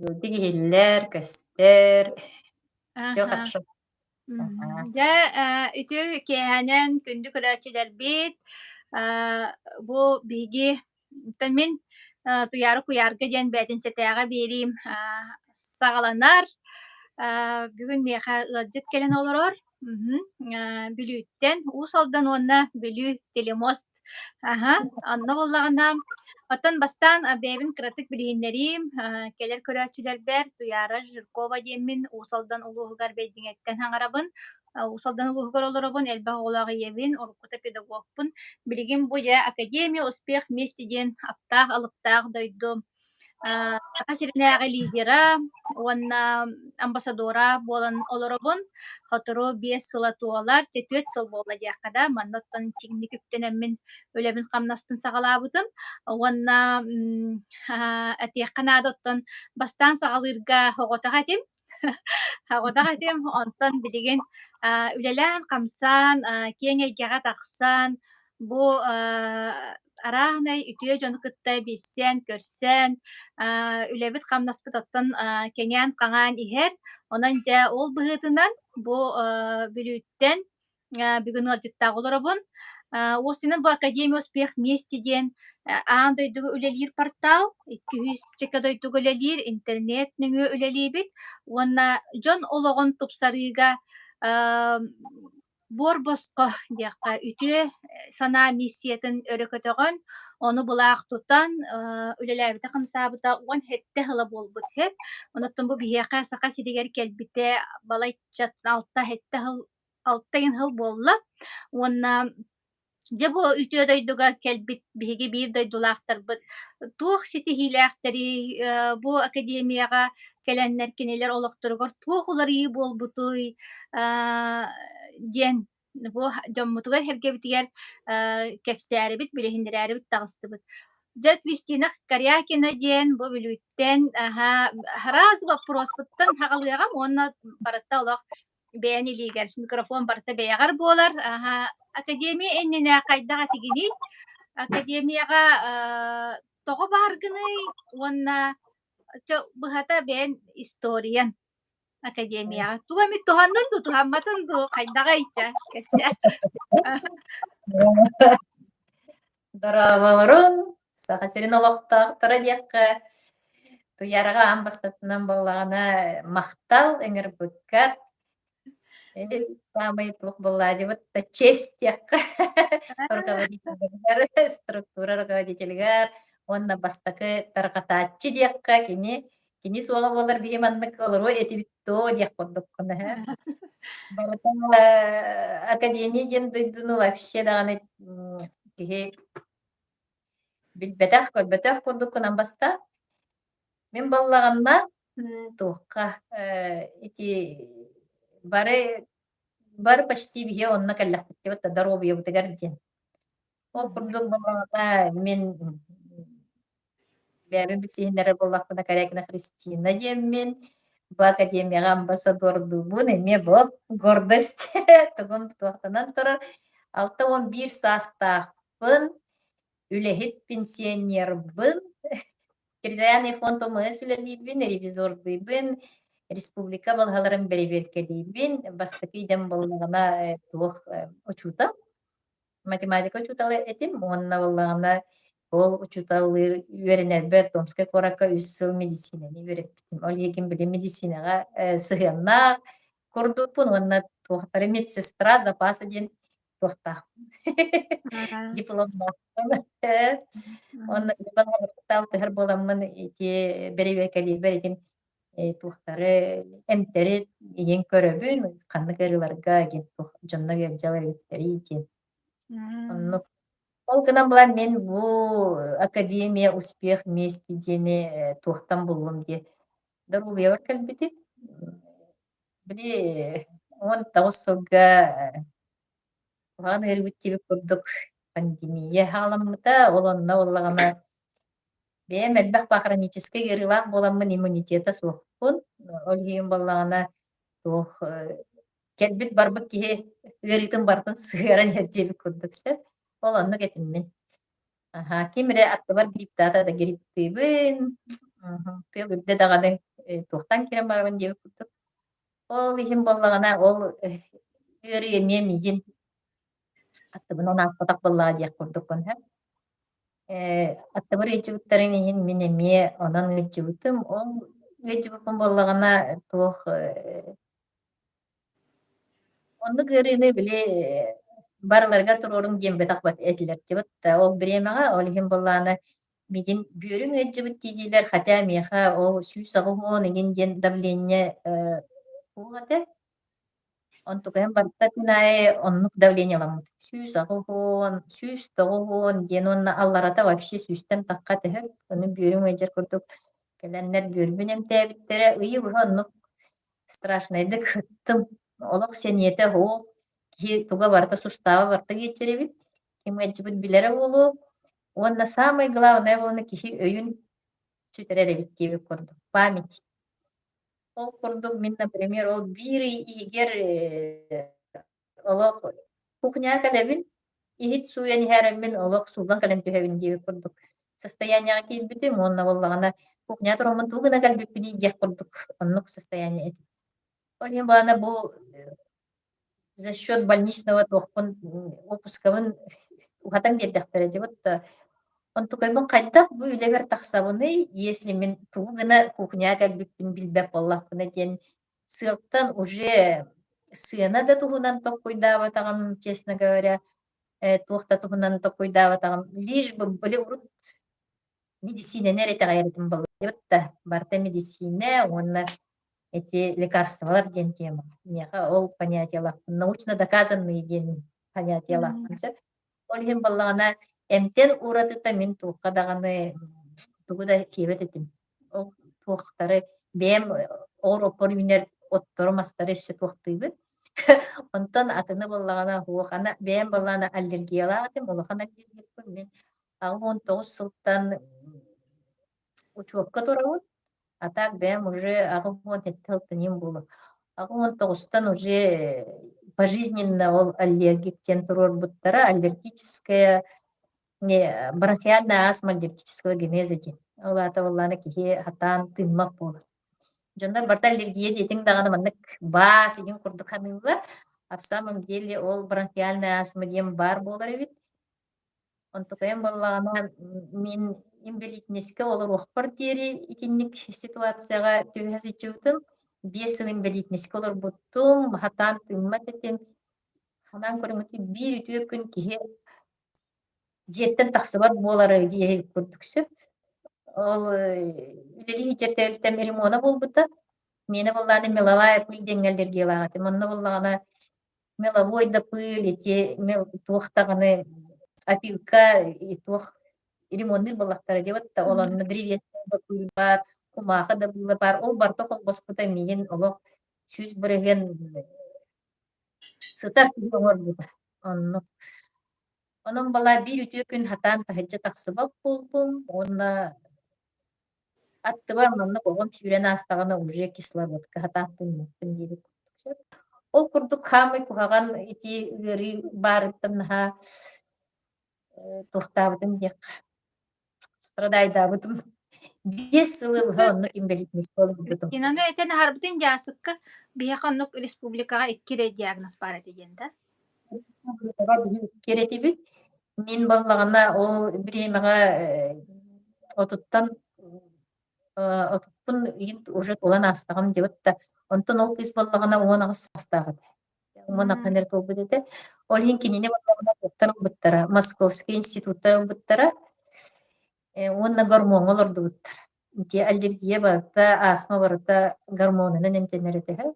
Үчүгэйдик иһиллэр, көстөр. Все Аха. хорошо. Аха. Дьэ, үтүө киэһэнэн күндү көрөөччүлэрбит, бу биһиги оттон мин Туйаара Куйаарга диэн бээтинсэтээҕи биэриим саҕаланар. Бүгүн миэхэ ыалдьыт кэлэн олорор. Бүлүүттэн Уус Алдан уонна Бүлүү телемост. Аһа, онно буоллаҕына, оттон бастаан бэйэбин кыратык билиһиннэриим. Кэлэр көрөөччүлэрбэр Туйаара Жиркова диэммин Уус Алдан улууһугар Бэйдиҥэттэн саҥарабын. Уус Алдан улууһугар олоробун, элбэх оҕолоох ийэбин, уруккута педагогпун. Билигин бу дьэ Академия успех вместе диэн аптаах-алыптаах дойду Саха сиринээҕи лидера уонна амбассадора буолан олоробун. Сотору 5 сыла туолар, чэ 4 сыл буолла диэххэ да, манна оттон чиҥник үктэнэммин үлэбин-хамнаспын саҕалаабытым. Уонна этиэххэ наада оттон бастаан саҕалыырга оҕотох этим. Оҕотох этим, онтон билигин үлэлээн-хамсаан, киэҥ эйгэҕэ тахсан, бу арааһынай үтүө дьону кытта билсэн, көрсөн, үлэбит-хамнаспыт оттон кэҥээн-хаҥаан иһэр. Онон дьэ ол быһыытынан бу Бүлүүттэн бүгүн ыалдьыттаах олоробун. Уопсайынан бу Академия успех вместе диэн аан дойдуга үлэлиир портал, 200 дойдуга үлэлиир, интернет нөҥүө үлэлиибит уонна дьон олоҕун тупсарыыга буор босхо диэххэ үтүө санаа миссиятын өрө көтөҕөн, ону былаах тутан үлэлээбитэ-хамсаабыта 17 сыла буолбут үһү. Онон бу биһиэхэ Саха сиригэр кэлбитэ балачча 6-7 сыл 6 ыйын сыл буолла уонна дьэ бу үтүө дойдуга кэлбит биһиги биир дойдулаахтарбыт туох ситиһиилээхтэрий, бу академияҕа кэлэннэр кинилэр олохторугар туох уларыйыы буолбутуй диэн бу дьоммутугар-сэргэбитигэр кэпсээрибит, билиһиннэрээрибит таҕыстыбыт. Дьэ Кристина Корякина диэн бу Бүлүүттэн араас боппуруоспуттан саҕалыаҕым уонна барыта олох бэйэн илиигэр микрофон барыта бэйэҕэр буолар. Аһа, академия иннинэ хайдах этигиний? Академияҕа тоҕо бааргыный уонна чэ быһата бэйэн историян академияҕа тугу эмит туһаннын дуу, туһамматын дуу, хайдаҕай чэ кэпсээ. Дорооболорун, Саха сирин олохтоохторо диэххэ, Туйараҕа аан бастакынан буоллаҕына махтал ыҥырбыккар. Саамай туох буоллаа диэбит да честь диэххэ руководителигэр, структура руководителигэр уонна бастакы тарҕатааччы диэххэ кини кини суоҕа буоллар биһи маннык олоруо этибит дуо диэх курдуккун ээ. Барыта академия диэн дойдуну вообще даҕаны киһи билбэтэх, көрбөтөх курдук гынан баста. Мин буоллаҕына туохха ити бары бары почти биһи онно кэллэхпит да доруобуйабытыгар диэн. Ол курдук буоллаҕына мин бэйэбин билсиһиннэрэр буоллахпына Корякина Христина диэммин, бу академияҕа амбассадордуубун, эмиэ бу гордость тугум туохтанан турар. 61 саастаахпын, үлэһит пенсионербын, территориальный фонд ОМС үлэлиибин, ревизордыыбын, республика балаһаларын бэрэбиэркэлиибин. Бастакы идэм буоллаҕына туох учуутал. Математика учуутала этим уонна буоллаҕына ол учууталлыыр үөрэнэрбэр Томскай куоракка 3 сыл медицинэни үөрэппитим. Ол иһин билим медицинэҕэ сыһыаннаах курдукпун уонна туохтары медсестра запаса диэн туохтаахпын. Дипломнаахпын. Уонна алтыһар буоламмын ити бэрэбиэркэлиирбэр итин туохтары эмтэри ийэн көрөбүн, ханнык ыарыыларга диэн туох дьонно ыалдьалар эбиттэрий диэн. Оннук. Ол гынан баран мин бу Академия успех вместе диэни туохтан буллум диye доруобуйабар кэлбитим. Били 19 сылга куһаҕан ыарыыбыт диэбит курдук пандемия саҕаламмыта. Ол онно буоллаҕына бэйэм элбэх хроническай ыарыылаах буоламмын иммунитета суохпун. Ол иһин буоллаҕына туох кэлбит барбыт киһи ыарыытын барытын сыһыаран иһэр диэбит курдук сөп. Ол оннук этим мин. Аһаа, ким эрэ аттыбар грипптаата да грипптыыбын. Тыал үрдэ даҕаны. туохтан киирэн барабын диэбит курдук. Ол иһин буоллаҕына, ол ыарыы эмиэ миигин аттыбынан ааспатах буоллаҕа диэх курдукпун һэ. Аттыбар ыалдьыбыттарын иһин мин эмиэ онон ыалдьыбытым. Ол ыалдьыбыппын буоллаҕына туох Оннук ыарыыны били барыларыгар туруоруҥ диэн бэтэх этилэр да ол бириэмэҕэ ол иһин буоллаҕына миигин бүөрүҥ ыалдьыбыт дии-диилэр, хотя миэхэ ол 180 игин диэн давление суох этэ. Онтукайым барыта күн аайы оннук давлениеламмыт. 180, 190 диэн уонна алларата вообще сүүстэн тахха төһө, ону бүөрүҥ ыалдьар курдук кэлэннэр бүөрбүн эмтээбиттэрэ. Ыйы быһа оннук страшнайдык ыттым. Олох сэниэтэ суох, киһи туга барыта сустааба барыта киирчэр эбит. Ким ыалдьыбыт билэрэ буолуо. Уонна самое главное буолна киһи өйүн сүтэрэр эбит диэбит курдук. Память. Ол курдук мин, например, ол биир ый иһигэр олох кухняҕа кэлэбин, иһит сууйан иһээрэммин олох сууллан кэлэн түһэбин диэбит курдук состояниеҕа киирбитим уонна буоллаҕына кухняҕа тураммын тугу гына кэлбиппиний диэх курдук оннук состояние этим. Ол иһин буолана бу за счет больничного туохпун отпускабын уһатан биэрдэхтэрэ дии вот онтукайбын хайдах бу үлэбэр тахсабыный, если мин тугу гына кухняҕа кэлбиппин билбэт буоллахпына диэн сыалтан уже сыана да туһунан толкуйдаабатаҕым, честно говоря, туох да туһунан толкуйдаабатаҕым. Лишь бы били урут медиссиинэни эрэ итэҕэйэр этим буолла да, барыта медиссиинэ уонна эти лекарстволар диэн тема. Миэхэ ол понятиелаахпын, научно доказанные диэн понятиелаахпын сөп. Ол иһин буоллаҕына, эмтэн уратыта мин туохха даҕаны тугу да сиэбэт этим. Ол туохтары бэйэм оҕуруоппар үүнэр оттору-мастары өссө туохтуубун. Онтон атыны буоллаҕына суох. Аны бэйэм буоллаҕына аллергиялаах этим, улахан аллергикпын. Мин 89 сылтан учуокка турабын. А так бэйэм уже 87 сылтан буолуо. 89-тан уже пожизненно ол аллергик диэн туруорбуттара. Аллергическая не бронхиальная астма аллергического генеза диэн. Ол аата буоллаҕына киһи сатаан тыыммат буолар. Дьоннор барыта аллергия диэтиҥ даҕаны маннык баас игин курдук саныыллар. А в самом деле ол бронхиальная астма диэн баар буолар эбит. Онтукайым буоллаҕына мин инбэлиитинэскэ олоруохпар диэри итинник ситуацияҕа түбэһэ сылдьыбытым. 5 сыл инбэлиитинэскэ олорбутум, сатаан тыыммат этим. Санаан көрүҥҥүтүн биир үтүө күн киһи дьиэттэн тахсыбат буолара диэһи курдук сөп. Ол үлэлии сылдьар тэрилтэм ремона буолбута. Миэнэ буоллаҕына меловая пыль диэҥҥэ аллергиялаах этим. Онно буоллаҕына меловой да пыль ити туох даҕаны опилка туох ремонныыр буоллахтара дии вот ол онно древесная да пыль баар, кумаахы да быыла баар. Ол барыта холбоспута миигин олох 100% сытар киһи оҥорбута. Оннук. Онон балаа биир үтүө күн сатаан таһырдьа тахсыбат буоллум уонна аттыбар маннык оҕом сүүрэн аастаҕына уже кислородка сатаан тыыммаппын диэбит курдук сөп. Ол курдук хаамай куһаҕан ити ыарыы баарыттан наһаа туохтаабытым диэххэ страдайдаабытым. 5 сылы быһа оннук инбэлиитинэскэ олорбутум. Кинаны этэн аһарбытын дьаасыкка биһиэхэ оннук республикаҕа икки эрэ диагноз баар этэ диэн да? Республикаҕа биһи икки эрэ этибит. Мин буоллаҕына ол бириэмэҕэ отуттан отуппун игин уже туолан аастаҕым диэбит да онтон ол кыыс буоллаҕына 18 саастаах этэ. Уон эрэ туолбут этэ. Ол иһин кинини буоллаҕына туохтар ылбыттара, Московскай институттар ылбыттара уонна гормоҥҥа олордубуттара. Ити аллергия барыта, астма барыта гормонунан эмтэнэр этэ.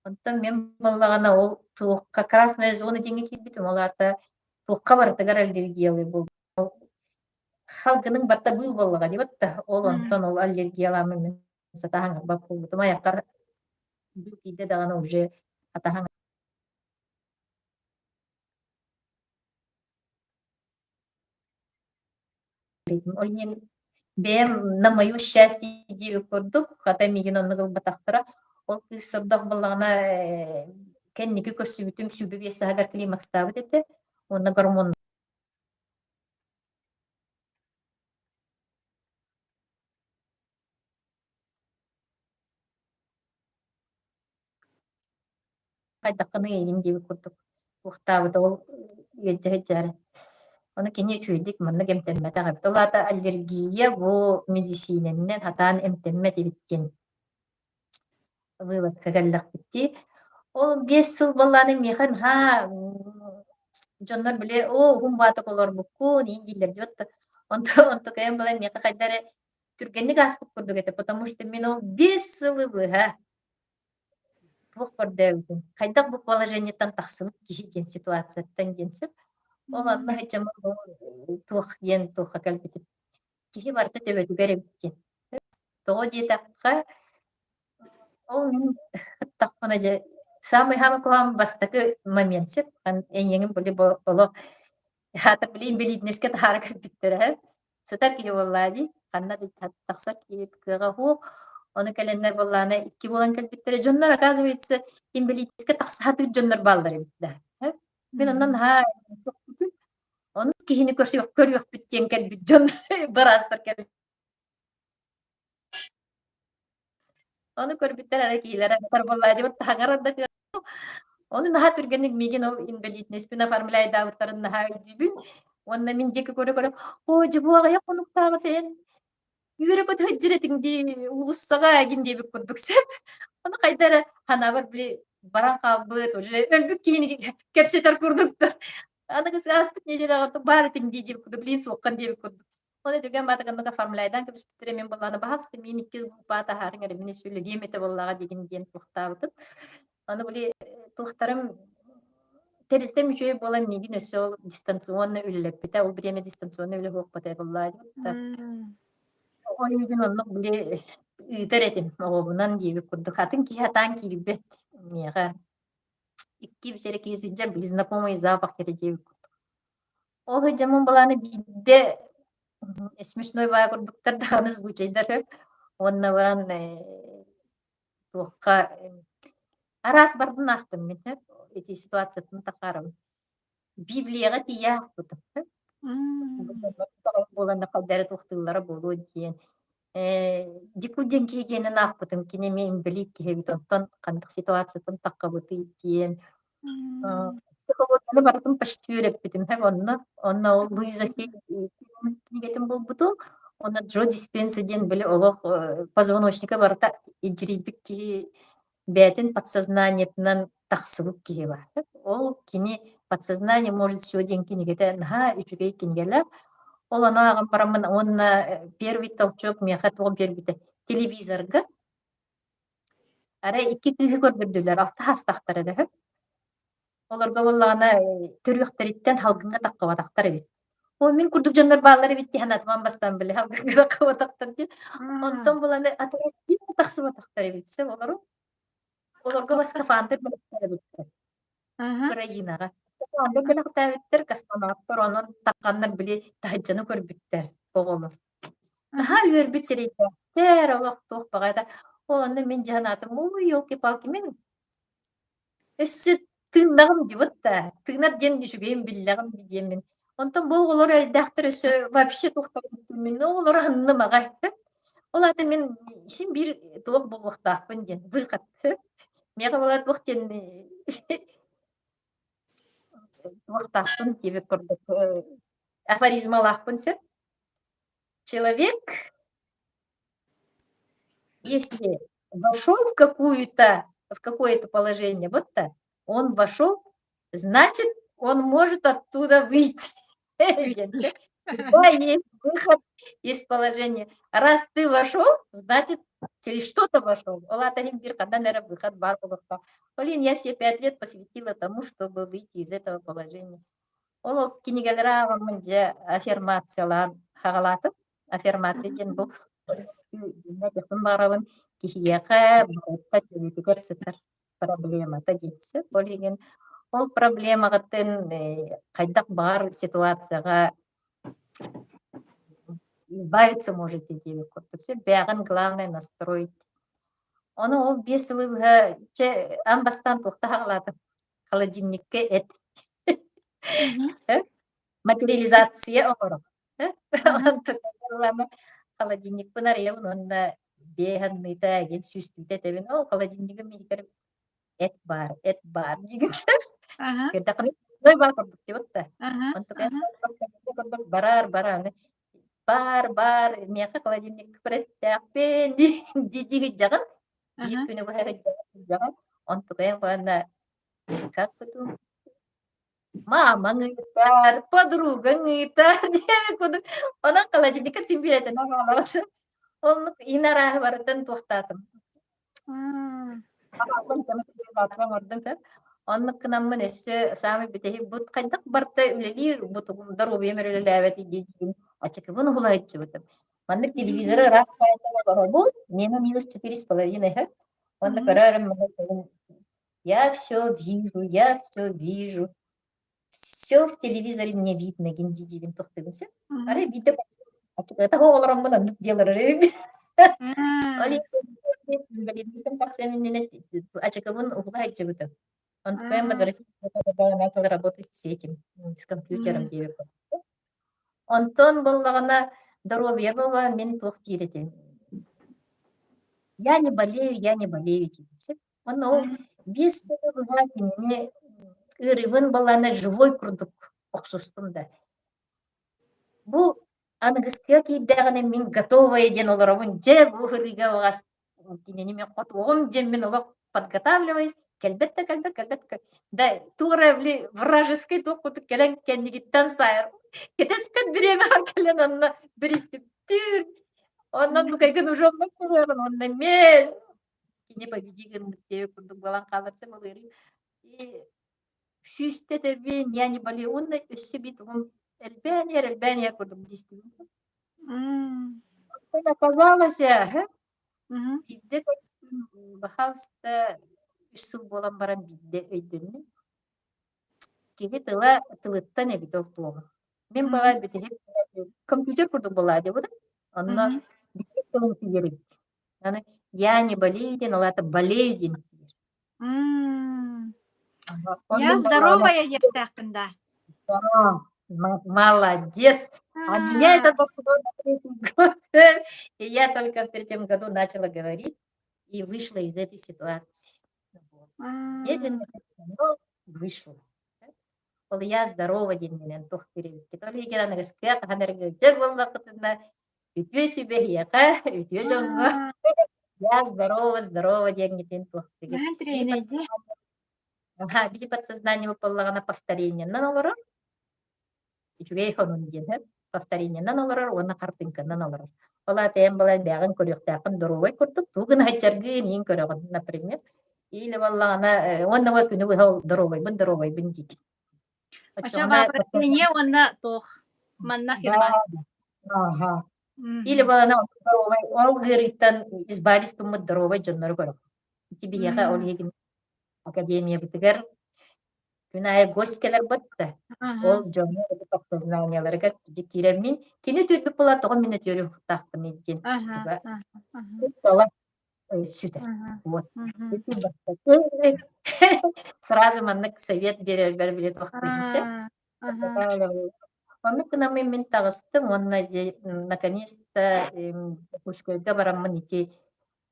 Онтон мин буоллаҕына ол туохха красная зона диэҥҥэ киирбитим, ол аата туохха барытыгар аллергиялыы буолбут. Халгының барыта быыл буоллаҕа диэбит да, ол онтон ол аллергияламмын мин сатаан ылбат буолбутум. Айахтар быыл тиийдэ даҕаны уже атаһаҥ Ол иһин бэйэм на мое счастье диэбит курдук, хата миигин оннук ылбатахтара. Ол кыыс сордох буоллаҕына кэнники көрсүбүтүм 25 сааһыгар климакстаабыт этэ уонна гормон Хайдаххыный эйигин диэбит курдук туохтаабыта ол ыалдьа сылдьаары. Ону кини үчүгэйдик маннык эмтэммэтэх эбит. Ол аата аллергия бу медисиинэннэн сатаан эмтэммэт эбит диэн выводка кэллэхпит дии. Ол 5 сыл буоллаҕына миэхэ наһаа дьоннор били оо уһун баатык олорбуккун иин дииллэр дии онтукайым буолан миэхэ хайда эрэ түргэнник ааспыт курдук этэ, потому что мин ол 5 сылы быһа туох көрдөөбүтүм, хайдах бу положениеттан тахсыбыт киһи диэн ситуацияттан диэн сөп. Ол онно сылдьаммын туох диэн туохха кэлбитим. Киһи барыта төбөтүгэр эбит диэн. Тоҕо диэтэххэ, ол мин ыттахпына дьэ самый-самый куһаҕан бастакы момент сөп. Эйиэҥин били бу олох аата били инбэлиидинэскэ таһаара кэлбиттэрэ. Сытар киһи буоллаа дии, ханна да тахсар киһи кыаҕа суох. Ону кэлэннэр буоллаҕына икки буолан кэлбиттэрэ. Дьоннор, оказывается, инбэлиидинэскэ тахса сатыыр дьоннор бааллар эбит да. Мин онно наһаа сөхпүтүм. Ону киһини көрүөхпүт диэн кэлбит дьон быраастар кэлбит. Ону көрбүттэр эрэ киһилэрэ буоллаа дии таһаҥар да Ону наһаа түргэнник миигин ол инбэлиитинэспин оформляйдаабыттарын наһаа өйдүүбүн. Уонна мин диэки көрө-көрө, "Оо, дьэ бу аҕыйах хонуктааҕыта эн үөрэ-көтө сылдьар этиҥ дии, уулуссаҕа" эҥин диэбит курдук сөп. Ону хайда эрэ санаабар били баран хаалбыт, уже өлбүт киһини кэпсэтэр курдуктар. Аныгыс ааспыт неделяҕа баар этиҥ дии диэбит курдук, билигин суоххун диэбит курдук. Ол этигэн баатыганнык оформляйдаан кэбиспиттэрэ мин буоллаҕына баһаалыста миин иккис группаҕа таһаарыҥ эрэ мин сүлүгиэм этэ буоллаҕа диигин диэн туохтаабытым. Аны били туохтарым тэрилтэм үчүгэй буолан миигин өссө ол дистанционно үлэлэппитэ. Ол бириэмэ дистанционно үлэ суохпата буоллаа Ол иһин оннук били ыытар этим оҕобунан диэбит курдук. Атын киһи атаан киирбэт миэхэ. Икки үс эрэ киһи сылдьар били знакомый запах эрэ диэбит курдук. Ол сылдьаммын былааны биирдэ смешной баай курдуктар даҕаны случайдар үһү. Уонна баран туохха араас бардын аахтым мин ити ситуациятын тахаарым. Библияҕа тиийэ аахпытым. Буолан хайда эрэ туохтууллара буолуо диэн. Дикул диэн киһи гиэнин аахпытым. Кини эмиэ инбэлиит киһи эбит. Онтон ханнык ситуациятын таххабытый диэн. Психологияны барытын почти үөрэппитим. Онно онно ол Луиза Хей кинигэтин булбутум. Уонна Джо Диспенза диэн били олох позвоночника барыта илдьирийбит киһи бэйэтин подсознаниетынан тахсыбыт киһи баар. Ол кини «Подсознание может всё» диэн кинигэтэ наһаа үчүгэй кинигэлээх. Ол ону ааҕан бараммын уонна первый толчок миэхэ туох биэрбитэ телевизорга арай икки кыыһы көрдөрдүлэр, алта саастаахтара да үһү. Олорго буоллаҕына төрүөхтэриттэн салгыҥҥа таххыбатахтар эбит. Оо, мин курдук дьоннор бааллар эбит дии санаатым бастаан били салгыҥҥа таххыбатахтар диэн. Онтон булан атырдьах тахсыбатахтар эбит. Сөп олору олорго скафандр бэлэхтээбиттэр. Украинаҕа. Скафандр бэлэхтээбиттэр, космонавтар онон тахханнар били таһырдьаны көрбүттэр оҕолор. Наһаа үөрбүт сирэйдээхтэр, олох туох баҕайыта. Ол онно мин дьэ санаатым, ой, елки-палки, мин өссө тыыннаҕым дии да, тыынар диэн үчүгэйин биллэҕим дии диэммин. Онтон бу оҕолор эрэйдээхтэр өссө вообще туохтаабыттын оҕолору аһынным аҕай. Ол аата мин син биир туох буолуохтаахпын диэн выход. Миэхэ буолла туох диэн туохтаахпын диэбит курдук афоризмалаахпын сөп. Человек если вошел в какую-то в какое-то положение, вот так, он вошел, значит, он может оттуда выйти. Всегда есть выход из положения. Раз ты вошел, значит, через что-то вошел. Ол аата иһин биир ханан эрэ выход баар буолуохтаах. Блин, я все 5 лет посвятила тому, чтобы выйти из этого положения. Ол кинигэлэри ааҕаммын дьэ аффирмациялаан хаҕалаатым. Аффирмация диэн бу этиэхпин баҕарабын киһиэхэ барыта төбөтүгэр сытар проблемата диэн сөп. Ол иһин ол проблемаҕытын хайдах баҕар ситуацияҕа избавиться можете диэбит курдук сөп. Бэйэҕин главное настроить. Ону ол 5 сылы быһа чэ аан бастаан туохта хаҕалаатым холодильникка эт материализация оҥорор холодильникпын арыйабын уонна биэ санныыта эҥин сүүстүүтэ этэбин оо холодильнигым иһигэр Эт баар, эт баар диигин сөп. Аха. Көрдөххүнэ баар курдук дии да. Аха, Онтукайым аха. курдук барар барар аны баар баар миэхэ холодильникка эттэхпин дии дии сылдьаҕын. Биир Аха. күнү быһа сылдьаҕын. Онтукайым уонна как потом Маамаҥ ыытар, подругаҥ ыытар диэбит курдук. Онон холодильникка син билэтинэ хаалабын. Оннук иин арааһы барытын туохтаатым. М. Оҥордум сөп. Оннук гынаммын өссө саамай бүтэһик бут хайдах барыта үлэлиир бутугум доруобуйам эрэ үлэлээбэт диэн ачыкыбын уһулааччыбытым. Маннык телевизоры ыраах баайдан олоробун, миэнэ минус четыре с половиной сөп. Уонна Мгм. көрөөрүм Я все вижу, я все вижу, все в телевизоре мне видно гин диибин тохтугун сөп. Арай Мгм. биирдэ ачыкыта оҕолороммун оннук дьиэлэр эбит. Ол А. инвалидностан тахсыам иннинэ ачыкыбын уһула сылдьыбытым. Онтукайым А. возвратился начал работать с этим, с компьютером М. диэбит. Онтон буоллаҕына доруобуйа буолан мин туох диир этим. Я не болею, я не болею диибин сөп. Уонна ол М. 5 сылы быһа кинини ыарыыбын балаана живой курдук охсустум да. Бу аныгыскыга киирдэҕинэ мин готовая диэн олоробун. Дьэ, бу ырыыга баҕас кинини мин хотуоҕум диэн мин олох подготавливаюсь. Кэлбэт да кэлбэт, кэлбэт да да туох эрэ били вражеский туох курдук кэлэн кэннигиттэн саайар кэтэспэт бириэмэҕэ кэлэн онно биристиптүүр. Онон М. нукайгын уже оннук онно эмиэ кини победи гыммыт диэбит курдук буолан хааларсым ылыырый. И сүүстэ тэбин, я не болею. Уонна өссө биир тугум элбээн иһэр, элбээн иһэр курдук дистибин. М. Оттон оказалось, Мгм. биирдэ көрбүтүм, баһаалыста үс сыл буолан баран биирдэ өйдөннүм. Киһи тыла тылыттан эбит ол туоҕа. Мин Мгм. баҕар бүтэһик компьютер курдук буолаа диэбитим. Онно Мгм. бүтэһик тылын тиийэр эбит. Аны я не болею диэн, ол аата болею диэн тиийэр. М. Ага, Я оннун буоллаҕына здоровая диэхтээххин да? Да, молодец! А меня А. это дошло на третий год. И я только в третьем году начала говорить и вышла из этой ситуации. Вот. А. Медленно, но вышла. Ол я здорова диэнинэн туох диэбиккит. Ол иһигэр аныгыскыга хаһан эрэ ыалдьар буоллаххытына, үтүө сүбэ эһиэхэ, үтүө дьоҥҥо А. я здорова, здорова диэҥҥитин туох диги. Наһаа Биһи интэриэһинэй дии. Аха, биһи подсознание буоллаҕына повторениеннан олорор, үчүгэй сонун диэн сөп. Повторениеннан олорор уонна хартыыҥканан олорор. Ол аата эн балай бэйэҕин көрүөхтээххин доруобай курдук тугу гына сылдьаргын иин көрөҕүн, например. Или буоллаҕына уонна вот күнү быһа ол доруобайбын доруобайбын диигин. Оччо Оччоҕуна воображение уонна туох манна Да, аффирмация. ага. Или Мгм. буоллаҕына доруобай ол ыарыыттан избавить гыммыт доруобай дьоннору көрөҕүн. Ити биһиэхэ ол М. иһигин академиябытыгар күн аайы гость кэлэр батта. Ага. Ол дьону подсознаниеларыгар киирэр мин кини үтүөрбүт буолаа тоҕо мин үтүөрүөхтаахпыный диэн Ага, туга ага, ага. куттала сүтэр. Ага. Вот. Мгм. Ити бастакы сразу маннык совет биэрэрбэр били туохтуубун сөп. А, ага. Оннук гынаммын мин таҕыстым уонна наконец-то Дьокуускайга бараммын ити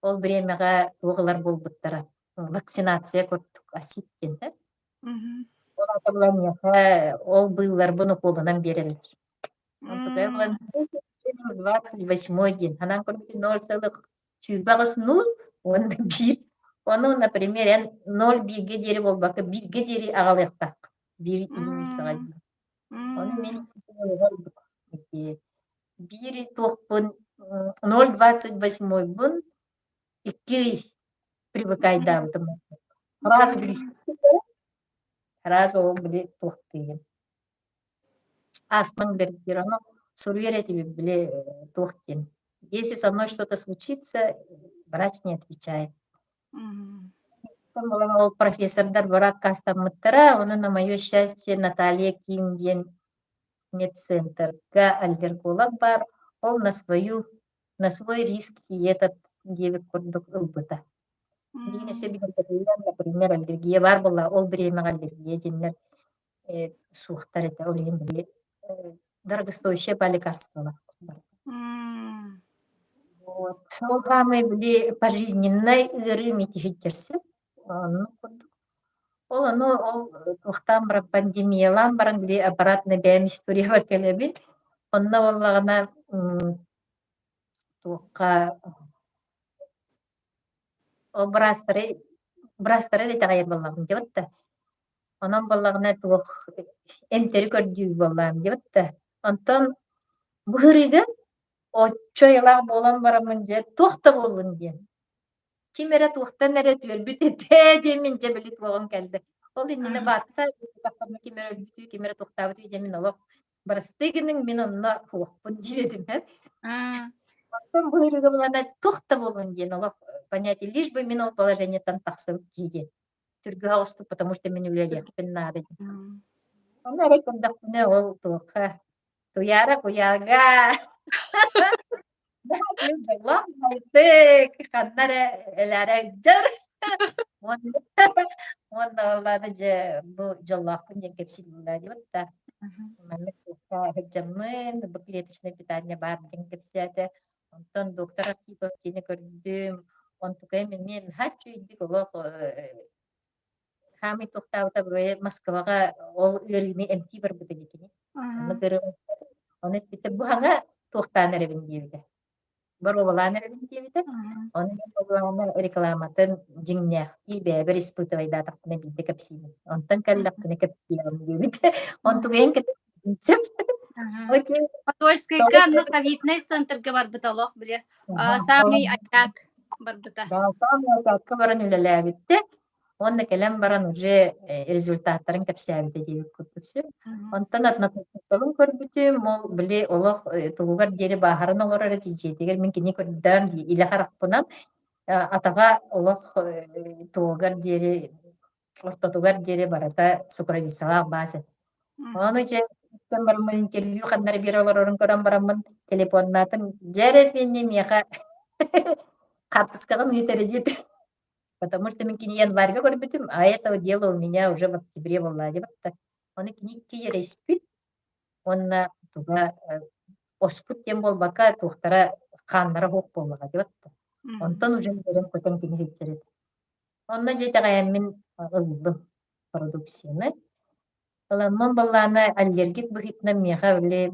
ол бириэмэҕэ туох ылар буолбуттара вакцинация курдук АСИП диэн да. Мгм. Ол аата буолан миэхэ ол быылларбын укуолунан биэрэллэр. Онтукайа буолан М. 28 диэн санаан көрбүтүм 0,28 нуул уонна биир. Ону, например, эн 0,1-гэ диэри буолбакка, бииргэ диэри аҕалыахтааххын, биир единицаҕа М. диэри. Ону мин М. ити биир туохпун 0,28-бун икки ый привыкайдаабытым. Сразу М. бүрүстүбүт сразу ол били туохтыыгын астмаҥ бэрдиир. Ону суруйар этибит били туох диэн если со мной что-то случится, врач не отвечает. Мгм. Ол профессордар бары аккаастаммыттара, ону на мое счастье Наталья Ким диэн медцентрга аллерголог баар, ол на свою на свой риск и этот диэбит курдук ылбыта. Билигин өссө М. бигэргэтиллэн, например, аллергия баар буолла, ол бириэмэҕэ аллергия диэннэр суохтар этэ, ол иһин били дорогостоящее по лекарстволар. М. Вот. Ол хаамай били пожизненнай ыарыы митиһиттерсин. Оннук курдук. Ол ону ол туохтаан баран пандемиялаан баран били обратно бэйэм историябар кэлэбин. Онно буоллаҕына туохха ол быраастары быраастары эрэ итэҕэйэр буоллаҕым диэбит да. Онон буоллаҕына туох эмтэри көрдүүр буоллаҕым диэбит да. Онтон бу ыарыыга оччо айылаах буолан бараммын дьэ туох да буоллун диэн Ким эрэ туохтан эрэ үтүөрбүт этэ диэммин дьэ били туоҕум кэллэ. Ол иннинэ баатта ким эрэ өлбүтүү, ким эрэ туохтаабытыы дьэ мин олох бырастыы гыныҥ мин онно суохпун диир этим эр. Оттон бу ыарыыга булана туох да буоллун диэн олох понятие лишь бы мин ол положениеттан тахсыбыт киһи диэн. Түргүһэ оҕустук потому что мин үлэлиэхпин наада диэн. Ону эрэ көрдөхпүнэ ол туохха Туйаара куйаарга Дьоллоох байтык ханна эрэ элээрэ сылдьар уонна уонна буоллаҕына дьэ бу дьоллоохпун диэн кэпсииллэр диэбит да маннык туохха сылдьаммын бу клеточное питание баар диэн кэпсээтэ онтон доктор Архипов диэни көрдүм онтукайым эмиэ наһаа үчүгэйдик олох Хаамый туохтаабыта бэйэ Москваҕа ол ыарыыны эмтии барбыт эбит кини. Оннук ыарыылаахтар. Ону эппитэ бу хаҥа туохтаан эрэбин диэбитэ. Боруобалаан эрэбин диэбитэ. Ону мин буоллаҕына рекламатын дьиҥнээхтии бэйэбэр испытывайдаатахпына биирдэ кэпсиибин. Онтон кэллэхпинэ кэпсиэҕим диэбитэ. Онтугайын кэпсиэм. Окей. Подольскайга онно ковиднай центрга барбыта олох били самый очаг барбыта. Да, самый очагка баран үлэлээбиттэ. Уонна кэлэн баран уже результаттарын кэпсээбитэ диэбит курдук сөп. Онтон однокурсниктабын көрбүтүм, ол били олох тугугар диэри бааһыран олорор этэ дьиэтигэр мин кини көрдөөн илэ харахпынан атаҕа олох тугугар диэри ортотугар диэри барыта сукровицалаах баас этэ. Ону дьэ истэн бараммын интервью ханна эрэ биэрэ олорорун көрөн бараммын телефоннаатым, дьэ эрэ Фенни миэхэ хаартыскаҕын ыыт эрэ диэтэ. Потому что мин кини январьга көрбүтүм, а этого дела у меня уже в октябре буолла диэбит Ону кини икки уонна туга оспут диэн буолбакка туохтара хааннара суох буоллаҕа диэбит Онтон уже көрөн көтөн кини сылдьар этэ. Онно дьэ итэҕэйэммин ыллым продукцияны. Ыламмын былаана аллергик быһыытынан миэхэ били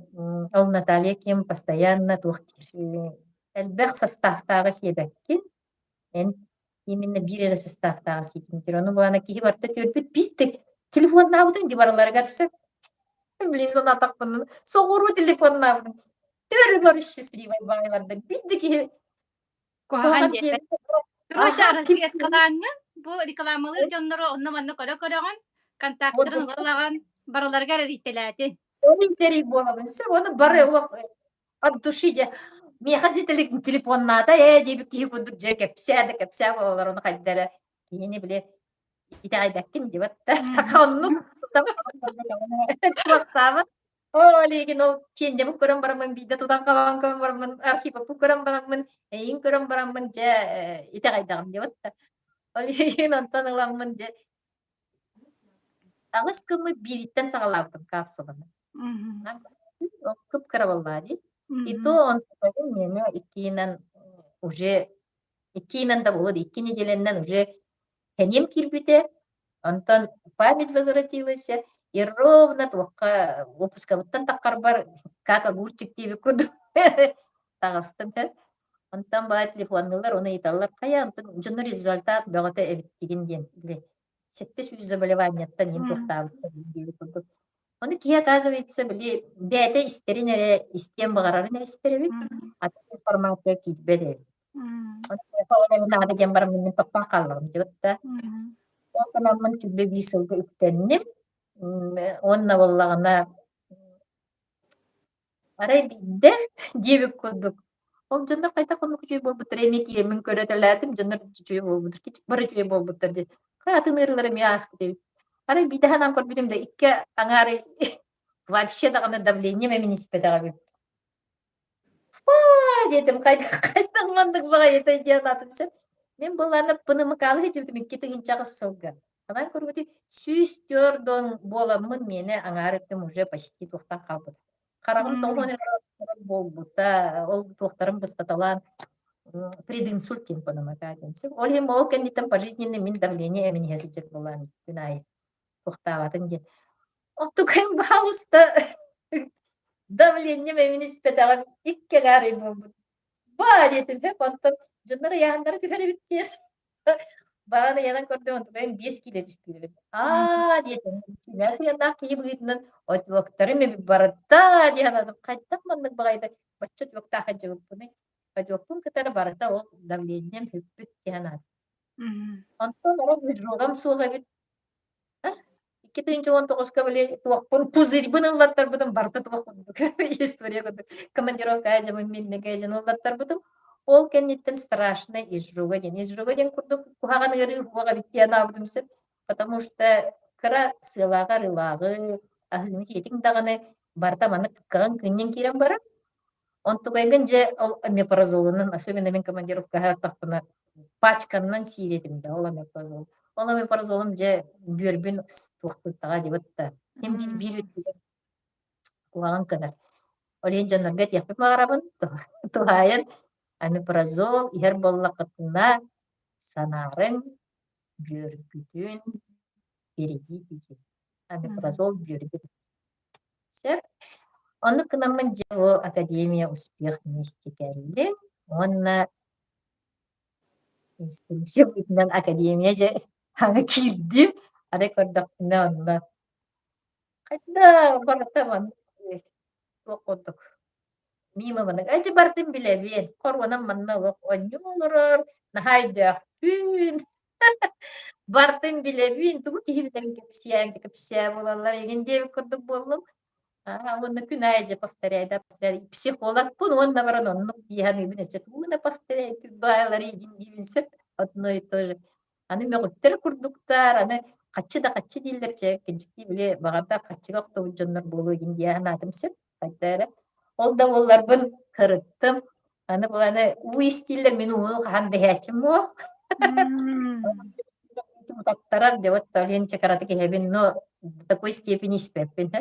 ол Наталья Ким постоянно туох диир элбэх составтааҕы сиэбэккин Эн именно биир эрэ составтааҕы сиэтинтир. Ону буолана киһи барыта түөрбүт биир телефоннаабытым дии барыларыгар сөп. Блин, санаатахпына соҕуруу телефоннаабытым. Түөрү бары счастливай баайбарда. Биир да киһи Куһаҕан диэбэт. Короче, разведкалааҥҥын бу рекламалыыр дьоннору онно-манна көрө-көрөҕүн, контактарын ылаҕын, барыларыгар эрийтэлээтин. Ол интерий буолабын сөп. Ону бары олох от души дьэ миэхэ дьэ телефоннаата ээ диэбит киһи курдук дьэ кэпсээ да кэпсээ буолаллар ону хайда эрэ киһини били итэҕэйбэккин диэбэт да саха оннук туохтаабат оо лигин ол киэннэбин көрөн бараммын биирдэ тутан хабан көрөн бараммын архиваппын көрөн бараммын эйин көрөн бараммын дьэ итэҕэйдэҕим диэбэт да ол иһин онтон ыламмын дьэ аҕыс гыммыт биириттэн саҕалаабытым капсуланы Кып-кыра буоллаҕа дии. И то он миэнэ иккиинэн уже иккиинэн да буолуо дии, икки неделянан уже сэниэм киирбитэ. Онтон память возвратилась и ровно туохха уоппускабыттан таххарбар как огурчик диэбит курдук таҕыстым. Онтон баҕа телефоннулар, ону ыйыталлар, хайа онтон дьоно результат бөҕөтө эбиттигин диэн били 700 заболеваниеттан иһин туохтаабыттар диэбит курдук. Ону киһи, оказывается, били бэйэтэ истэрин эрэ истиэн баҕарарын эрэ истэр эбит, атын информация киирбэт эбит. Ону миэхэ ол эрэ наада диэн бараммын мин тохтоон хааллаҕым дьэ да. Ол гынаммын 21 сылга үктэнним. Уонна буоллаҕына Арай биирдэ диэбит курдук, ол дьоннор хайдах оннук үчүгэй буолбуттар эмиэ киирэммин көрөтөлөөтүм, дьоннор үчүгэй буолбуттар, кичик бары үчүгэй буолбуттар диэн. Хайа атын ыарыылар эмиэ ааспыт эбит. Арай биирдэ санаан көрбүтүм да икки аҥаар вообще даҕаны давлением эмин испэтэх эбиппин. Фаа диэтим, хайдах хайдах маннык баҕайытай диэн аатым сөп. Мин былаана пнмк-ны ситибитим 2008 сылга. Санаан көрбүтүм 104 буоламмын миэнэ аҥаар өттүм уже почти туохтан хаалбыта. Хараҕым тоҕо эрэ буолбута, ол туохтарын быстаталаан. Прединсульт диэн пономакаатым. Ол иһин ол кэнниттэн пожизненный мин давление эмин иһэ сылдьар буолаам күн аайы. Туохтаабатын диэн. Оттукайым баһаалыста давлением эмин испэтэҕим икки аҥаар буолбут. Ба диэтим һэп онтон дьоннор ыйааһыннара түһэр эбит диэн. Баран ыйанан көрдүм онтукайым 5 киилэ түспүт эбит. Аа диэтим. Синээс ыйаннаах киһи быһыытынан отуоктарым эбит барыта диэн санаатым. Хайдах маннык баҕайыта бачча отуоктаах сылдьыбыппыный? Отуокпун кытары барыта ол давлением бүппүт диэн санаатым. Онтон ол изжогам суох эбит. 2019-ка били туохпун пузырьбын ыллаттарбытым барыта туох курдук история курдук командировка дьомун миннэгэ дьон ыллаттарбытым. Ол кэнниттэн страшно изжога диэн. Изжога диэн курдук куһаҕан ыарыы уһуох эбит диэн аабытым сөп. Потому что кыра сыалааҕы арыылааҕы аһыыны киэтиҥ даҕаны барыта маннык кыккаҕын кынньан киирэн барар. Онтукайгын дьэ ол омепразолунан, особенно мин командировкаҕа аттахпына пачканнан сиир этим да ол омепразол. Ол омепразолум дьэ бүөрбүн туохтуттаҕа диэбит да. Син биир биир өттүгэр куһаҕан гынар. Ол иһин дьоннорго этиэхпин баҕарабын, туһаайан омепразол иһэр буоллаххытына санаарыҥ, бүөргүтүн берегите диэн. Омепразол бүөргүт Сөп. Оннук гынаммын дьэ бу Академия успех вместе кэллим уонна инструкция быһыытынан Академия дьэ аны киирдим. Арай көрдөхпүнэ онно хайда барыта маннык туох курдук мимо маннык ээ дьэ барытын билэбин хоруонам манна олох оонньуу олорор наһаа өйдөөхпүн Бартын билэбин, тугу киһи билэрин кэпсээн кэпсээ буолаллар игин диэбит курдук буоллум. Аа, уонна күн аайы дьэ повторяй да повторяй. Психологпун уонна баран оннук дии саныыбын өссө тугу да повторяй баайлар игин диибин сөп одно и то же. Аны мөҕүттэр курдуктар, аны хаччы да хаччы дииллэр чэ, кэнчиктии били баҕардар хаччыга охтубут дьоннор буолуо игин дии санаатым сөп. Хайда эрэ. Ол да буолларбын кырыттым. Аны бұл аны уу истииллэр мин ууну хаһан да иһээччим буо. Утаттарар де вот Ленча кыратык иһэбин, но до такой степени испэппин.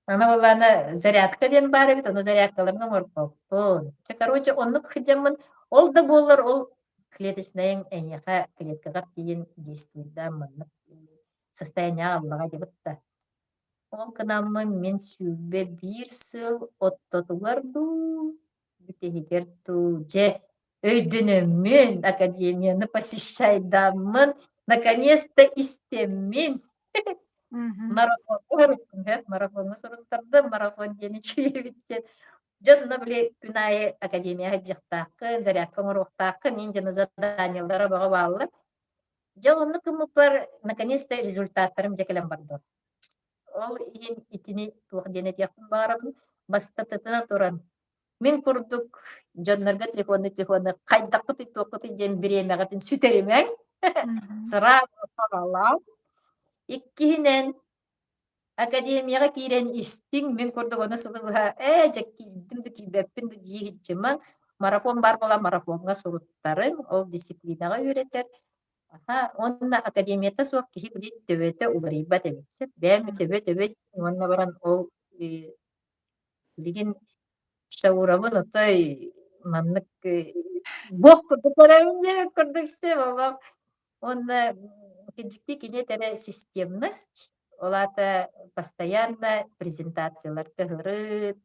Аны буоллаана зарядка диэн баар эбит, ону зарядкаларын оҥорбоппун. Чэ, короче, оннук сылдьаммын, ол да буоллар ол клеточнайыҥ эйиэхэ клеткаҕар тиийэн действуйдаан маннык состояние аллаҕа диэбит да. Ол гынаммын мин 21 сыл оттотугар дуу, бүтэһигэр дуу, дьэ, өйдөнөммүн, академияны посещайдаммын, наконец-то истэммин марафоҥҥа суруттум, марафоҥҥа суруттардым, марафон диэн үчүгэй диэн. Дьэ онно били күн аайы академияҕа сылдьыахтааххын, зарядка оҥоруохтааххын, иин дьоно заданиелара бөҕө бааллар. Дьэ оннук гыммыппар наконец-то результаттарым дьэ кэлэн бардылар. Ол иһин итини туох диэн этиэхпин баҕарабын, бастатытына туран, мин курдук дьоннорго телефонну телефонну хайдаххытый туоххутуй диэн бириэмэҕитин сүтэримэҥ, сразу саҕалааҥ. Иккиһинэн, академияҕа киирэн истиҥ, мин курдук ону сылы быһа ээ дьэ киирдим да киирбэппин да дии сылдьымаҥ, марафон баар буолан марафоҥҥа суруттарыҥ, ол дисциплинаҕа үөрэтэр. Аха, уонна академията суох киһи били төбөтө уларыйбат эбит. Сөп, бэйэм төбө-төбө уонна баран ол билигин Шаурабын отой маннык буох курдук көрөбүн диэбит курдук сөп олох. Уонна дьикти кини этэрэ системность, ол аата постоянно презентацияларга ыһырыт,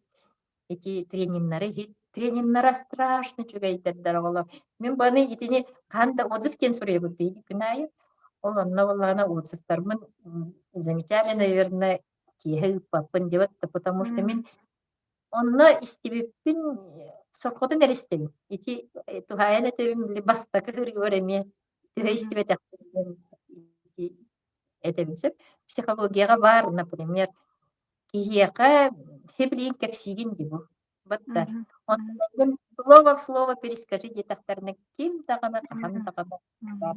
ити трениннары иһит. Трениннара страшно үчүгэйдэр оҕолор. Мин баны итини хаһан да отзыв диэн суруйабыт биһиги күн аайы. Ол онно буоллаҕына отзывтарбын замечали, наверное, киэһэ ыыппаппын диэбит да, потому что мин онно истибиппин сорҕотун эрэ истэбин. Ити туһаайан этэбин били бастакы ырыабар эмиэ төһө истибэтэхпин ити этэбин сөп. Психологияҕа баар, например, киһиэхэ хиблиин кэпсиигин дии бу. Батта. Онтон слово в слово перескажи диэтэхтэринэ ким даҕаны хаһан даҕаны баар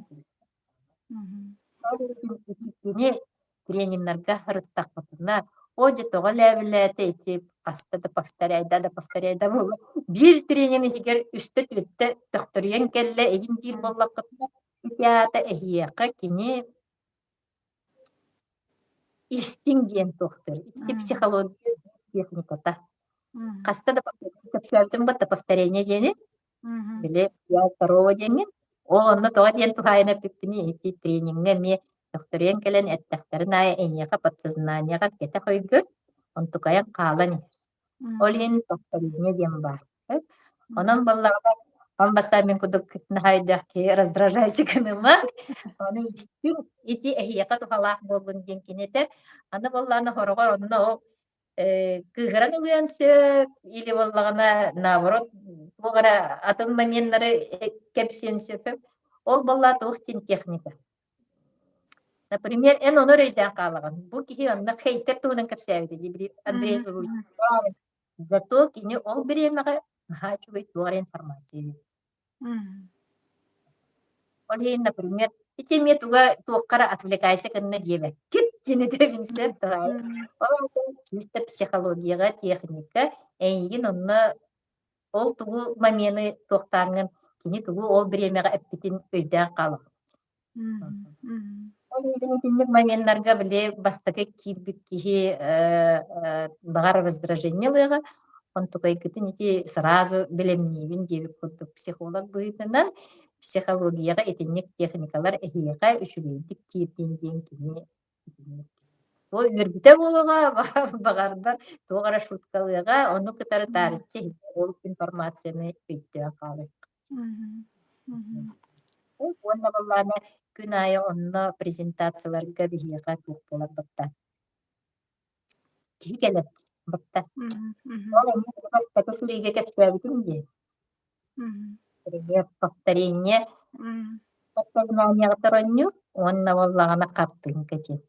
Итини трениннарга ырыттахпытына, оо дьэ тоҕо лээбилээтэ ити хаста да повторяй да да повторяй да буолла. Биир тренин иһигэр үстэ-түөртэ төхтөрүйэн кэллэ игин диир буоллаххытына, ити аата эһиэхэ кини истиҥ диэн туохтар. Ити психология техниката. Хаста да кэпсээбитим барыта повторение диэни. Били я второго диэҥҥин, ол онно тоҕо диэн туһаайан эппиппиний ити трениҥҥэ эмиэ төхтөрүйэн кэлэн эттэхтэрин аайы эйиэхэ подсознаниеҕа кэтэх өйгөр онтукайан хаалан иһэр. Ол иһин повторение диэн баар. Онон буоллаҕына он бастаан мин курдук наһаа өйдөөх киһи раздражайся гыныма. Ону истиҥ ити эһиэхэ туһалаах буоллун диэн кини этэр. Аны буоллаҕына хороҕор онно ол кыыһыран ылыан сөп или буоллаҕына наоборот туох эрэ атын моменнары кэпсиэн сөп. Ол буоллаҕа туох диэн техника. Например, эн ону эрэ өйдөөн хаалаҕын. Бу киһи онно хейтер туһунан кэпсээбитэ дии били Андрей Зато кини ол бириэмэҕэ наһаа үчүгэй туох эрэ информация биэрэр. Ол иһин, например, ити эмиэ туга туохха эрэ отвлекайся гынна диэбэккит диэн этэбин сөп давай. Ол аата чисто психологияҕа техника эйигин онно ол тугу момены туохтааҥҥын кини тугу ол бириэмэҕэ эппитин өйдөөн хаалаҕын. Ол иһин итинник моменнарга били бастакы киирбит киһи баҕар раздражение ылыаҕа, онтукайгытын ити сразу бэлэмниибин диэбит курдук психолог быһыытынан психологияҕа итинник техникалар эһиэхэ үчүгэйдик киирдин диэн кини итинник Туох үөрбүтэ буолуоҕа, баҕардар туох эрэ шуткалыаҕа, ону кытары таарыччы ол информацияны өйдөөн хаалыахха. Уонна буоллаҕына күн аайы онно презентацияларга биһиэхэ туох буолар батта киһи кэлэр батта. Ол эмиэ бастакы сырыыга кэпсээбитим дии. Пример повторение подсознаниеҕа оонньуур уонна буоллаҕына хартыыҥка диэн.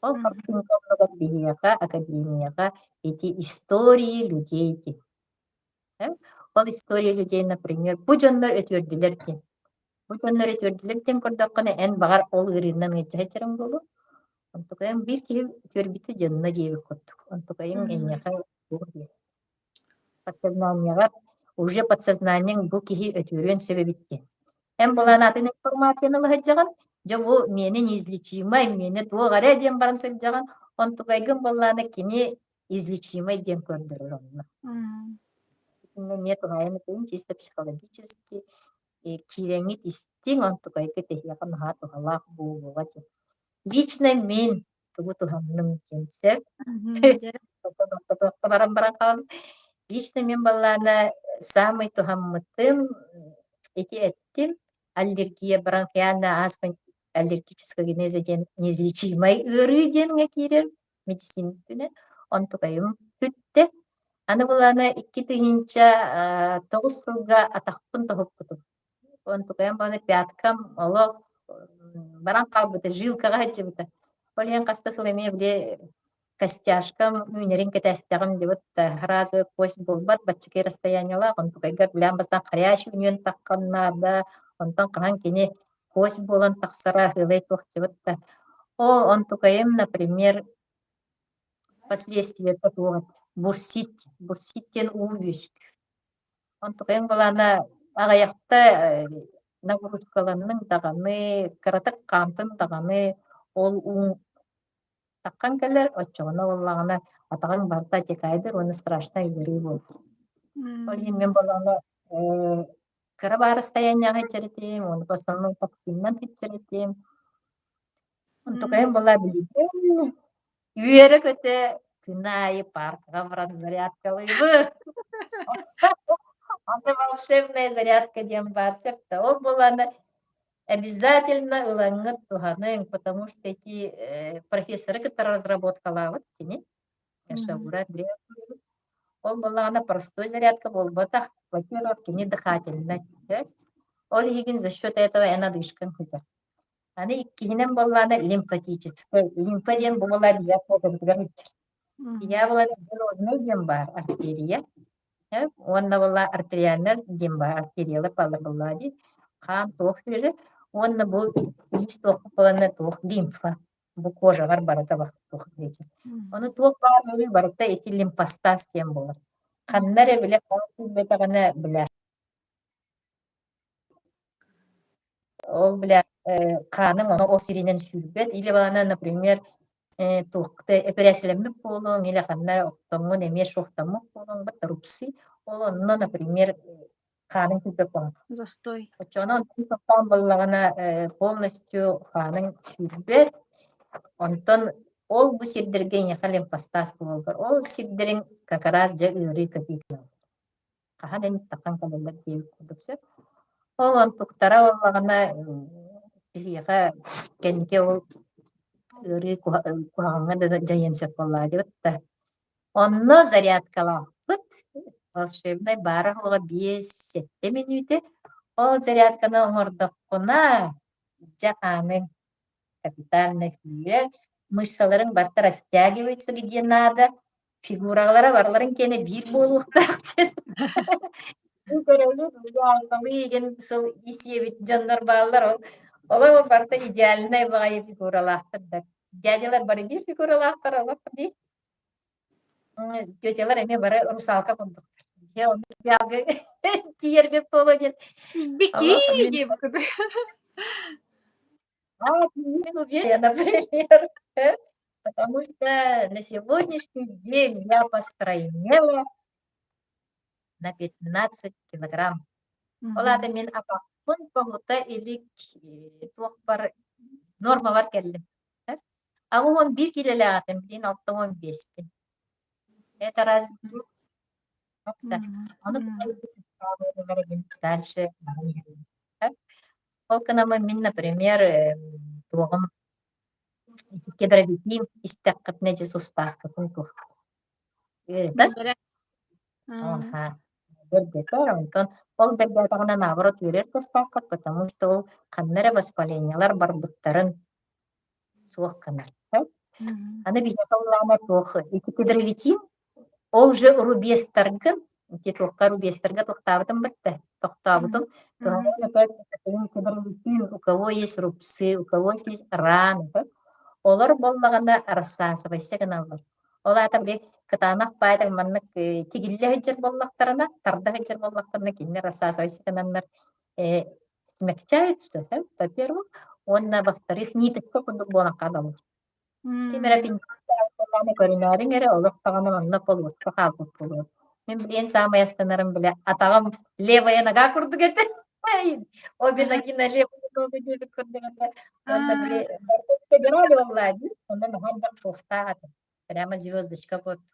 Ол хартыыҥка оннугар биһиэхэ академияҕа ити истории людей диэн. Ол история людей, например, бу дьоннор үтүөрдүлэр диэн. Бу дьоннор үтүөрдүлэр диэн көрдөххүнэ, эн баҕар ол ыарыыннан ыалдьа сылдьарыҥ буолуо. Онтукайыҥ биир киһи үтүөрбүтэ дьонно диэбит курдук. Онтукайыҥ эйиэхэ туох диир? Подсознаниеҕар уже подсознаниеҥ бу киһи өтүөрүөн сөп эбит диэн. Эн былаан атын информацияны ыла сылдьаҕын, дьэ бу миэнэ неизлечимай, миэнэ туох эрэ диэн баран сылдьаҕын, онтукайгын буоллаҕына кини излечимай диэн көрдөрөр онно. Итиннэ эмиэ туһаайан этим чисто психологически киирэҥҥит истиҥ, онтукайга тэһиэхэ наһаа туһалаах буолуоҕа диэн. Лично мин тугу туһанным диэн сөп. Баран баран хаалым. Лично мин баллаана самый туһаммытым ити эттим аллергия бронхиальная астма аллергического генеза диэн неизлечимай ыарыы диэҥҥэ киирэр медицина өттүнэн. Онтукайым бүттэ. Аны былаана 2009 сылга атахпын тоһуппутум. Онтукайым баҕана пяткам олох баран хаалбыта, жилкаҕа сылдьыбыта. Ол иһин хаста сыл эмиэ били костяшкам үүнэрин кэтэстэҕим дебут сразу кость буолбат, баччакай расстояниелаах, онтукайга билээн бастаан хрящ үүнүөн таххан наада, онтон хаһан кини кость буолан тахсара ыһыалай туохчубут да. Ол онтукайым, например, последствиета туох этэ? Бурсит. Бурсит диэн уу үөскүүр. Онтукайым былаана аҕыйахта нагрузкаланныҥ даҕаны, кыратык хаамтыҥ даҕаны, ол ууҥ таххан кэлэр, оччоҕуна буоллаҕына атаҕыҥ барыта отекайдыр уонна страшнай ыарыы буолар. Ол иһин мин буоллаҕына кыра баар расстояниеҕа сылдьар этим, уонна в основном таксиннан сылдьар этим. Онтукайым буолла билигин үөрэ-көтө күн аайы паркаҕа баран зарядкалыыбын. Аны волшебная зарядка диэн баар сөп да. Ол буоллаҕына обязательно ылаҥҥыт туһаныҥ, потому что эти профессоры кытта разработкалаабыт кини. Ол буоллаҕына простой зарядка буолбатах, во-первых, кини дыхательнай. Ол иһигин за счет этого эн одышкаҥ сүтэр. Аны иккиһинэн буоллаҕына лимфатическай. Лимфа диэн бу буолла биһиэхэ куотабытыгар сылдьар. Ийээ буолан венозный диэн баар артерия. Уонна буолла артериальнай диэн баар артериялар бааллар буоллаҕа дии. Хаан туох сүүрэрэ уонна бу үһүс туохпут буоланнар туох лимфа. Бу кожаҕар барыта туох диэчи. Ону туох баар ыарыы барыта ити лимфостаз диэн буолар. Ханна эрэ бile хаан сүүрбэтэҕинэ бile Ол бile хааныҥ ону ол сиринэн сүүрбэт. Или баҕана, например, туохта эпэрээссийэлэммит буолуоҥ или ханна охтоҥҥун эмиэ шоктаммыт буолуоҥ рубцы. Ол онно, например, Хааныҥ сүүрбэт буолан. Застой. Оччоҕуна онтон тохтоон буоллаҕына полностью хааныҥ сүүрбэт. Онтон ол бу сирдэргэ эйиэхэ лимфостаз буолар. Ол сирдэриҥ как раз дьэ ыарыы көтүүтүнэн хаһан эмит таххан кэлэллэр диэбит курдук сөп. Ол онтуктара буоллаҕына киһиэхэ кэнники ол ыарыы куһаҕаҥҥа да дьайыан сөп буоллаҕа диэбит да. Онно зарядкалаахпыт. Волшебнай баара-суоҕа 5-7 мүнүүтэ. Ол зарядканы оҥордоххуна, дьэ хааныҥ капитально күүрэр, мышцаларыҥ барыта растягиваются где надо, фигуралара барыларын киэнэ биир буолуохтаах диэн. Бу көрөбүт, алталыы игин сыл ис иэбит дьоннор бааллар, ол олор барыта идеальнай баҕайы фигуралаахтар да. Дядялар бары биир фигуралаахтар олох дии. Тетялар эмиэ бары русалка курдуктар. Дьэ ону тиийэрбит буолуо диэн Бики диэбит А, уверена, например. Потому что на сегодняшний день я постройнела на 15 килограмм. Ол аата мин аппын тоһута илик туохпар нормабар кэллим. 81 киилэлээҕитим, билигин 65-пин. Это разве Ону дальше баран иһэбин. Ол гынан мин, например, туоҕум кедровитин истэххитинэ дьэ сустааххытын туох ыарытар. Аха. Бэргэтэр, онтон ол бэргээтэҕинэ наоборот үөрэр тустааххыт, потому что ол ханна эрэ воспалениелар барбыттарын суох гынар. Аны биһиэхэ ыллаана туох ити кедровитин ол же рубецтаргын ити туохха рубецтарга тохтообутум бытта тохтообутум туһанан опять кедровитин у кого есть рубцы у кого есть раны олор буоллаҕына рассасывайся гыналлар ол аата били кытаанах баайдар маннык тигиллэ сылдьар буоллахтарына тарда сылдьар буоллахтарына кинилэр рассасывайся гынаннар смягчаются, во-первых, уонна во-вторых, ниточка курдук буолан хаалаллар. Ким эрэ пенсияны көрүнээриҥ эрэ олох даҕаны онно полуоска хаалбыт буолуо. Мин билиэн саамай астынарым бile атаҕым левая нога курдук этэ. Обе ноги на левую ногу диэбит курдук этэ. Уонна били собирали буоллаа дии. Онно наһаа элбэх шовтаах этэ. Прямо звездочка курдук.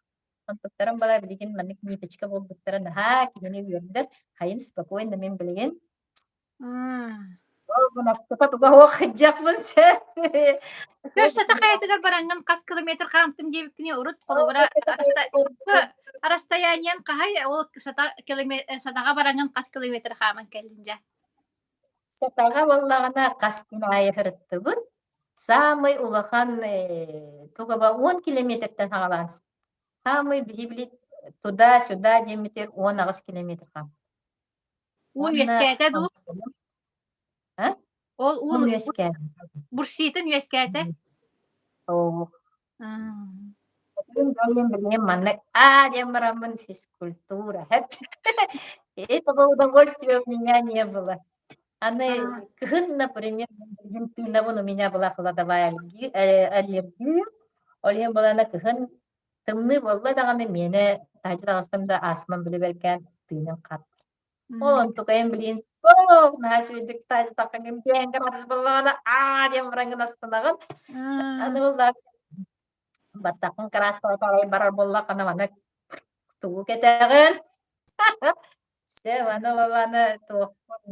Онтуктарым бала билигин маннык ниточка буолбуттара наһаа кинини үөрдэр. Хайын спокойно мин билигин ол мунаспыта туга суох сылдьыахпын сөп. Көр сата хайатыгар бараҥҥын хас километр хаамтым диэбиккини урут холобура расстояниен хаһай ол сата сатаҕа бараҥҥын хас километр хааман кэллин дьэ? Сатаҕа буоллаҕына хас күн аайы сырыттыбыт. Саамай улахан туга 10 километртэн саҕалаан саамай биһи туда-сюда диэммитигэр 18 километр хаампыт. Уун Уонна үөскээтэ дуу? А? Ол Уун уун үөскээтэ. бурситын үөскээтэ? Оо. Билигин маннык аа диэн бараммын физкультура Этого удовольствия у меня не было. Аны кыһын, например, билигин тыынабын, у меня была холодовая аллергия. Ол иһин буолана кыһын тымныы буолла даҕаны миэнэ таһырдьа таҕыстым да астмам билибэркээн тыыным хат. Ол онтукайым билигин суох наһаа үчүгэйдик таһырдьа таххаҥҥын биээн градус буоллаҕына аа диэн бараҥҥын астынаҕын. Аны буоллаҕына баттаххын кырааскалата барар буоллаххына маны тугу кэтэҕин? Сөп, аны буоллаҕына туохпун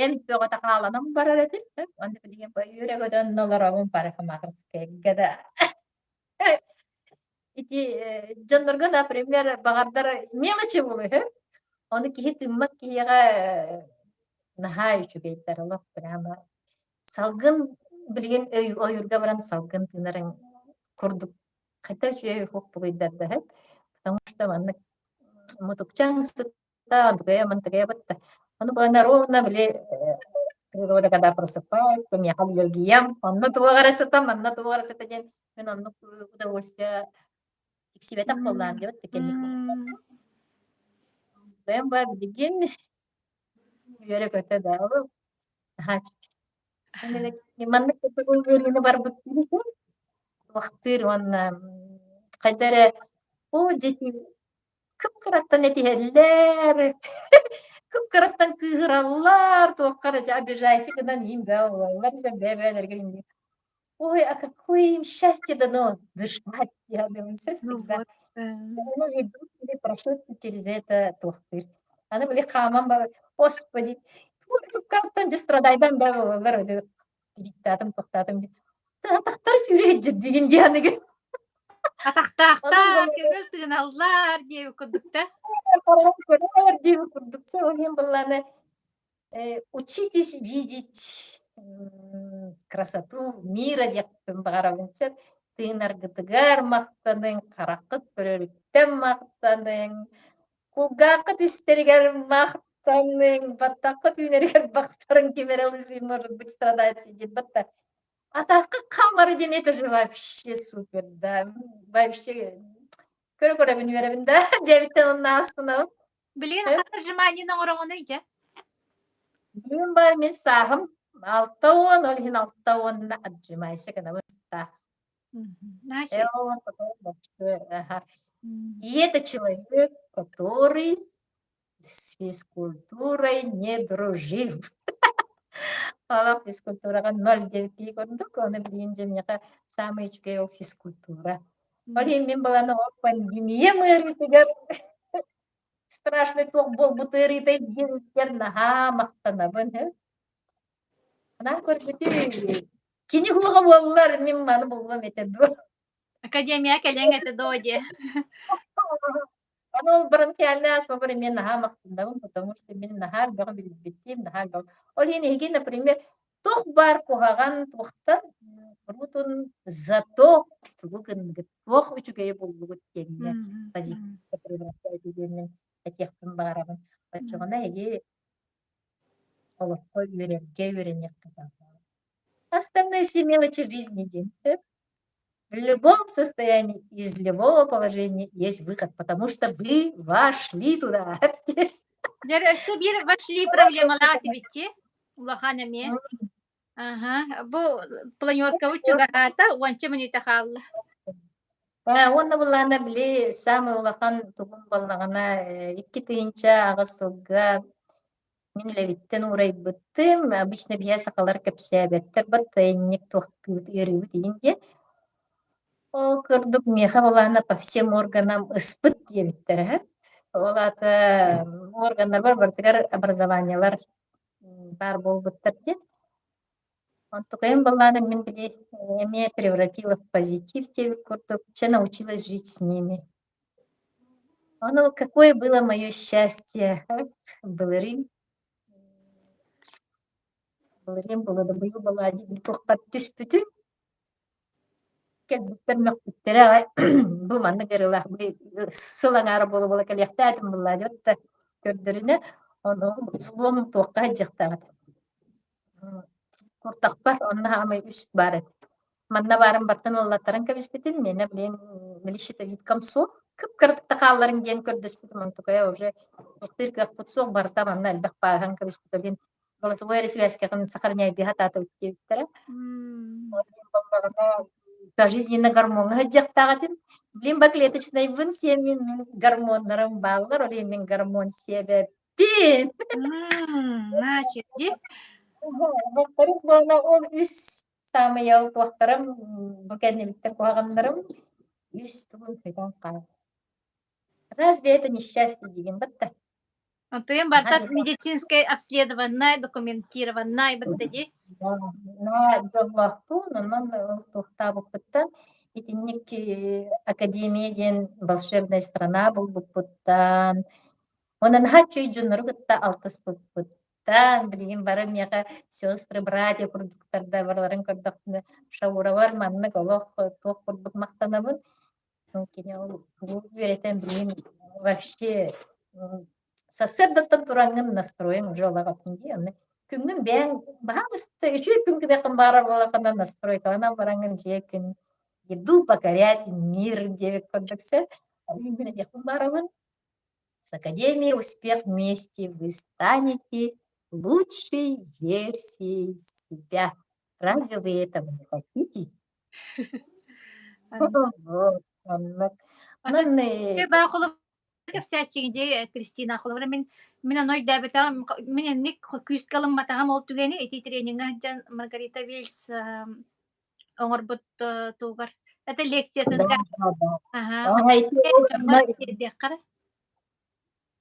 эмп бөҕөтө хааланан барар этим. Онно билигин үөрэ көтөн олоробун парикмахерскайга да. Ити дьоннорго, например, баҕардар мелочи буолуо үһү. Ону киһи тыыммат киһиэхэ наһаа үчүгэйдэр олох прямо салгын билигин ойуурга баран салгын тыынарыҥ курдук хайта үчүгэй уһук бугуйдарда үһү. Потому что маннык мутукчаҥ сыта дугайа мантыгайа бытта. Ону буолана ровно били природа когда просыпается, миэхэ аллергиям, онно туох эрэ сыта, манна туох эрэ сыта диэн мин оннук удовольствие тиксибэтэх буоллаҕым диэбит кэнники. Бэйэм баа билигин үөрэ-көтө да ол наһаа үчүгэй. Маннык ыарыыны барбыт туохтыыр уонна хайда эрэ оо дьэ Кып-кыраттан этиһэллэр, кып-кыраттан кыыһыраллар, туохха эрэ дьэ обижайся гынан иин бөҕө буолаллар, бэйэ-бэйэлэригэр инник Ой, а какое им счастье дано дышать, я думаю, Ну всегда. вот, Ону ведут или прошёт через это туохтуур. Аны били хааман ба Господи, туох дьэ страдайдан да буолаллар диктатым тохтаатым атахтар сүүрэ дьирдигин диэн аныгы. Атахтаахтар, көҥүл тыыналлар диэбит курдук да? Көрөр диэбит курдук. Ол иһин былааны учитесь видеть красоту мира диэхпин баҕарабын сөп. Тыынаргытыгар махтаныҥ, хараххыт көрөрүттэн махтаныҥ, кулгааххыт истэригэр махтаныҥ, баттаххыт үүнэригэр бахтарыҥ ким эрэ лысый может быть страдает сидит батта. Атахха хаалары диэн это же вообще супер, да. Вообще көрө-көрөбүн үөрэбин да диэбиттэн онно астынабын. Билигин хас отжимание оҥороҕунуй дьэ? Билигин баар мин сааһым 60, ол иһин 60 отжимайся гынабын таах. Наша. И это человек, который с физкультурой не дружил. Олох физкультураҕа ноль диэбиттии курдук, ону билигин дьэ миэхэ саамай үчүгэй ол физкультура. Ол иһин мин баланы ол пандемия ыарыытыгар страшный туох буолбут ыарыытай диэбиппэр наһаа махтанабын. Анаан көрбүтү кини хуоҕа буоллар мин маны булуом этэ дуо? Академия кэлиэҥ этэ дуо диэ. Ону ол бронхиальнай астмабар эмиэ наһаа махтанабын, потому что мин наһаа элбэҕи билбитим, наһаа элбэҕи. Ол иһин эһиги, например, туох баар куһаҕан туохтан куруутун зато тугу гынныгыт, туох үчүгэйи буллугут диэҥҥэ позитивка превращайте диэммин этиэхпин баҕарабын. Оччоҕуна эһиги олоххо үөрэргэ үөрэниэххит. Остальные все мелочи жизни диэн. В любом состоянии, из любого положения есть выход, потому что вы вошли туда. Дьэ, өссө биир вошли проблемалаах этибит улахан эмиэ. Аха, бу планеркабыт чугаһаата, уонча мүнүүтэ хаалла. Уонна былаана били саамай улахан тугум буоллаҕына 2008 сылга Мин үлэбиттэн уурайбытым, обычно биһиэхэ сахалар кэпсээбэттэр, баттайынньык туохтуубут ыарыыбыт иһин диэн. Ол курдук миэхэ былаана по всем органам ыспыт диэбиттэрэ. Ол аата органнарбар барытыгар образованиелар баар буолбуттар диэн. Онтукайым былаана мин били эмиэ превратила в позитив диэбит курдук, чэ научилась жить с ними. Ону какое было мое счастье былырыын былырыын былырыын былаадьы туохпар түспүтүм кэлбиттэр мөхпүттэрэ аҕай бу маннык ыарыылаах сыл аҥаара буола-буола кэлиэхтээтим былаадьы да көрдөрүнэ ону взлом туохха сылдьыахтаах этэ Куртахпар онно хаамай үс баар этэ. Манна баарым бартан ыллаттаран кэбиспитим, миэнэ билигин били щитовидкам суох. Кып-кыратык да хаалларыҥ диэн көрдөспүтүм, онтукайа уже туохтуур кыахпыт суох, барыта манна элбэх бааһан кэбиспит диэн голосовой эрэ связкаҕын сохраняйдыы сатаатыбыт диэбиттэрэ. Ол иһин буоллаҕына пожизненно гормоҥҥа сылдьыахтаах этим. Блин, баклеточнайбын сиэммин мин гормоннарым бааллар, ол иһин мин гормон сиэбэппин. Значит, ди. Во-вторых, буолла ол үс саамай туохтарым бу кэннибиттэн куһаҕаннарым үс тугун көтөн хаал. Разве это несчастье диигин батта? Онтуйан барта медицинскэй обследованнай, документированнай батта ди. На дьоллоохпун, онон туохтаабыппыттан итинник академия диэн волшебная страна булбуппуттан Онон наһаа үчүгэй дьоннору кытта алтыспыппыттан, билигин бары миэхэ сестры, братья курдуктар да барыларын көрдөхпүнэ, Шауровар маннык олох туох курдук махтанабын. Кини ол тугу үөрэтэн билигин вообще сарсыардаттан тураҥҥын настроеҥ уже олоҕотун дии. Онно күҥҥүн бэйэҥ баһаалыста үчүгэй күн гыныаххын баҕарар буоллаххына настройкаланан бараҥҥын үчүгэй күн иду покорять мир диэбит курдук сөп. Мин этиэхпин баҕарабын С Академией «Успех вместе» вы станете лучшей версией себя. Разве вы этого не хотите? Вот, оннук. Онон Кэпсээччиҥ дии, Кристина, холобура мин ону өйдөөбөтөҕүм, мин инник күүскэ ылымматаҕым ол түгэни ити трениҥҥэ сылдьан Маргарита Вельс оҥорбут тугар это Да, лекциятыгар да, да. аһа Ага, ити ол дьоҥҥор тиэрдиэххэ эрэ.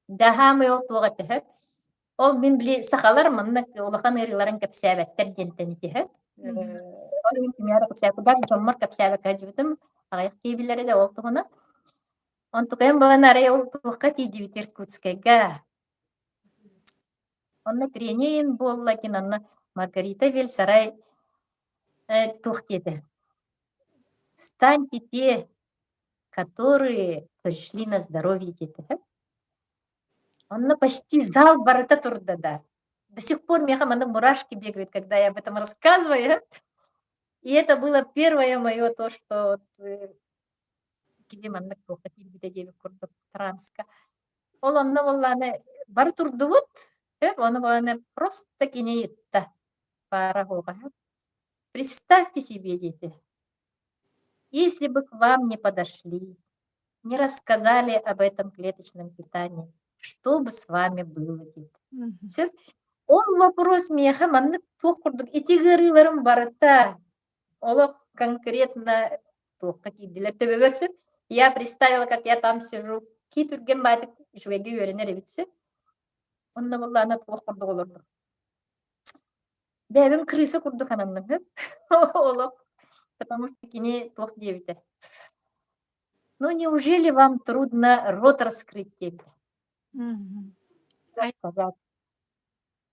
Даһаамый ол туох этэ Ол мин били сахалар манна улахан ыарыыларын кэпсээбэттэр диэнтэн итиһэ. Ол иһин кимиэхэ да кэпсээбэккэ, даже дьоммор кэпсээбэккэ сылдьыбытым, аҕыйах киһи билэрэ да ол туһунан. Онтукайым буолан арай ол туохха тиийдибит Иркутскайга. Онно тренин буолла кин онно Маргарита Вельсарай туох диэтэ «Встаньте те, которые пришли на здоровье» диэтэ. Онно почти зал барыта турда да. До сих пор миэхэ маннык мурашки бегают, когда я об этом рассказываю. И это было первое мое то, что вот кини маннык туохха киирбитэ диэбит курдук транска. Ол онно буоллааны бары турдубут, ону буоллааны просто кини ыйытта пара оҕа. Представьте себе, дети, если бы к вам не подошли, не рассказали об этом клеточном питании, что бы с вами было диэт. Сөп. Ол вопрос миэхэ маннык туох курдук ити ыарыыларым барыта олох конкретно туохха киирдилэр төбөбөр сөп. Я представила, как я там сижу. Кии түргэн баатык үчүгэйгэ үөрэнэр эбит сөп. Онно буоллаҕына туох курдук олордум. Бэйэбин крыса курдук ананным сөп. Олох. Потому что кини туох диэбитэ. Ну неужели вам трудно рот раскрыть диэбитэ. Сказать.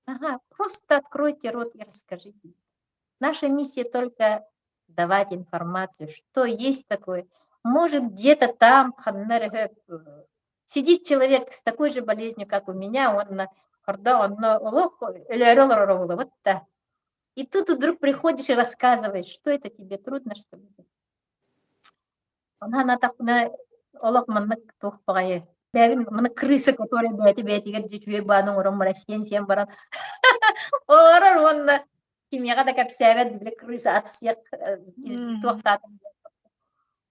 Ага, просто откройте рот и расскажите. Наша миссия только давать информацию, что есть такое. Может, где-то там ханна эрэ сидит человек с такой же болезнью, как у меня, он хордо онно олох өлөөрү олорор буолабыт да. И тут вдруг приходишь и рассказываешь, что это тебе трудно, что ли? Онон атахпына олох маннык туох баҕайы бэйэбин маннык крыса, которая бэйэтэ бэйэтигэр дьэ үчүгэй бааны оҥорон баран сиэн-сиэн баран олорор уонна кимиэхэ да кэпсээбэт били крыса от всех туохтаатым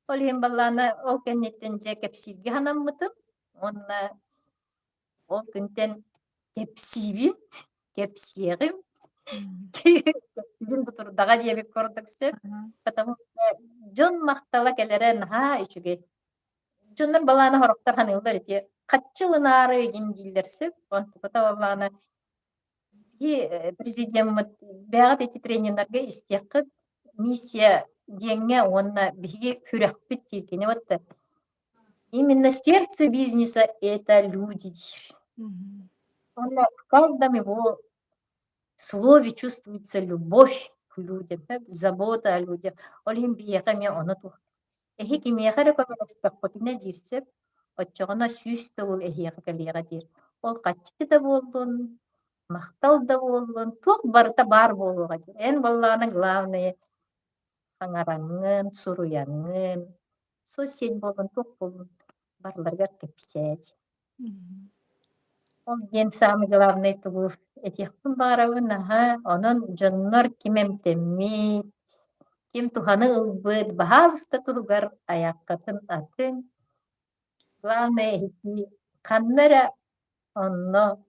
Ол иһин баллаана ол кэнниттэн дьэ кэпсииргэ санаммытым уонна ол күнтэн кэпсиибин, кэпсиэҕим, кэпсиибин бу турдаҕа диэбит курдук сөп. Потому что дьон махтала кэлэрэ наһаа үчүгэй. Дьоннор балаана сорохтор саныыллар ити хаччы ылынаары игин дииллэр сөп. Онтуката балаана биһи президеммит бэйэҕит ити трениннэргэ истиэххит миссия диэҥҥэ уонна биһиги күрэхпит диир кини вот именно сердце бизнеса это люди диир. Уонна в каждом его слове чувствуется любовь к людям, забота о людях. Ол иһин биһиэхэ эмиэ ону туох эһи кимиэхэ эрэ көмөлөстөххүтүнэ диир сөп, оччоҕуна 100 төгүл эһиэхэ кэлиэҕэ диир. Ол хаччы да буоллун, махтал да буоллун, туох барыта баар буолуоҕа диир. Эн буоллаҕына главное хаҥараҥҥын, суруйаҥҥын, соцсеть буоллун, туох буоллун барыларыгар кэпсээ диир. Ол диэн самый главный тугу этиэхпин баҕарабын наһаа онон дьоннор ким эмтэммит, ким туһаны ылбыт, баһаалыста туһугар айаххытын атын. Главное эһиги ханна эрэ онно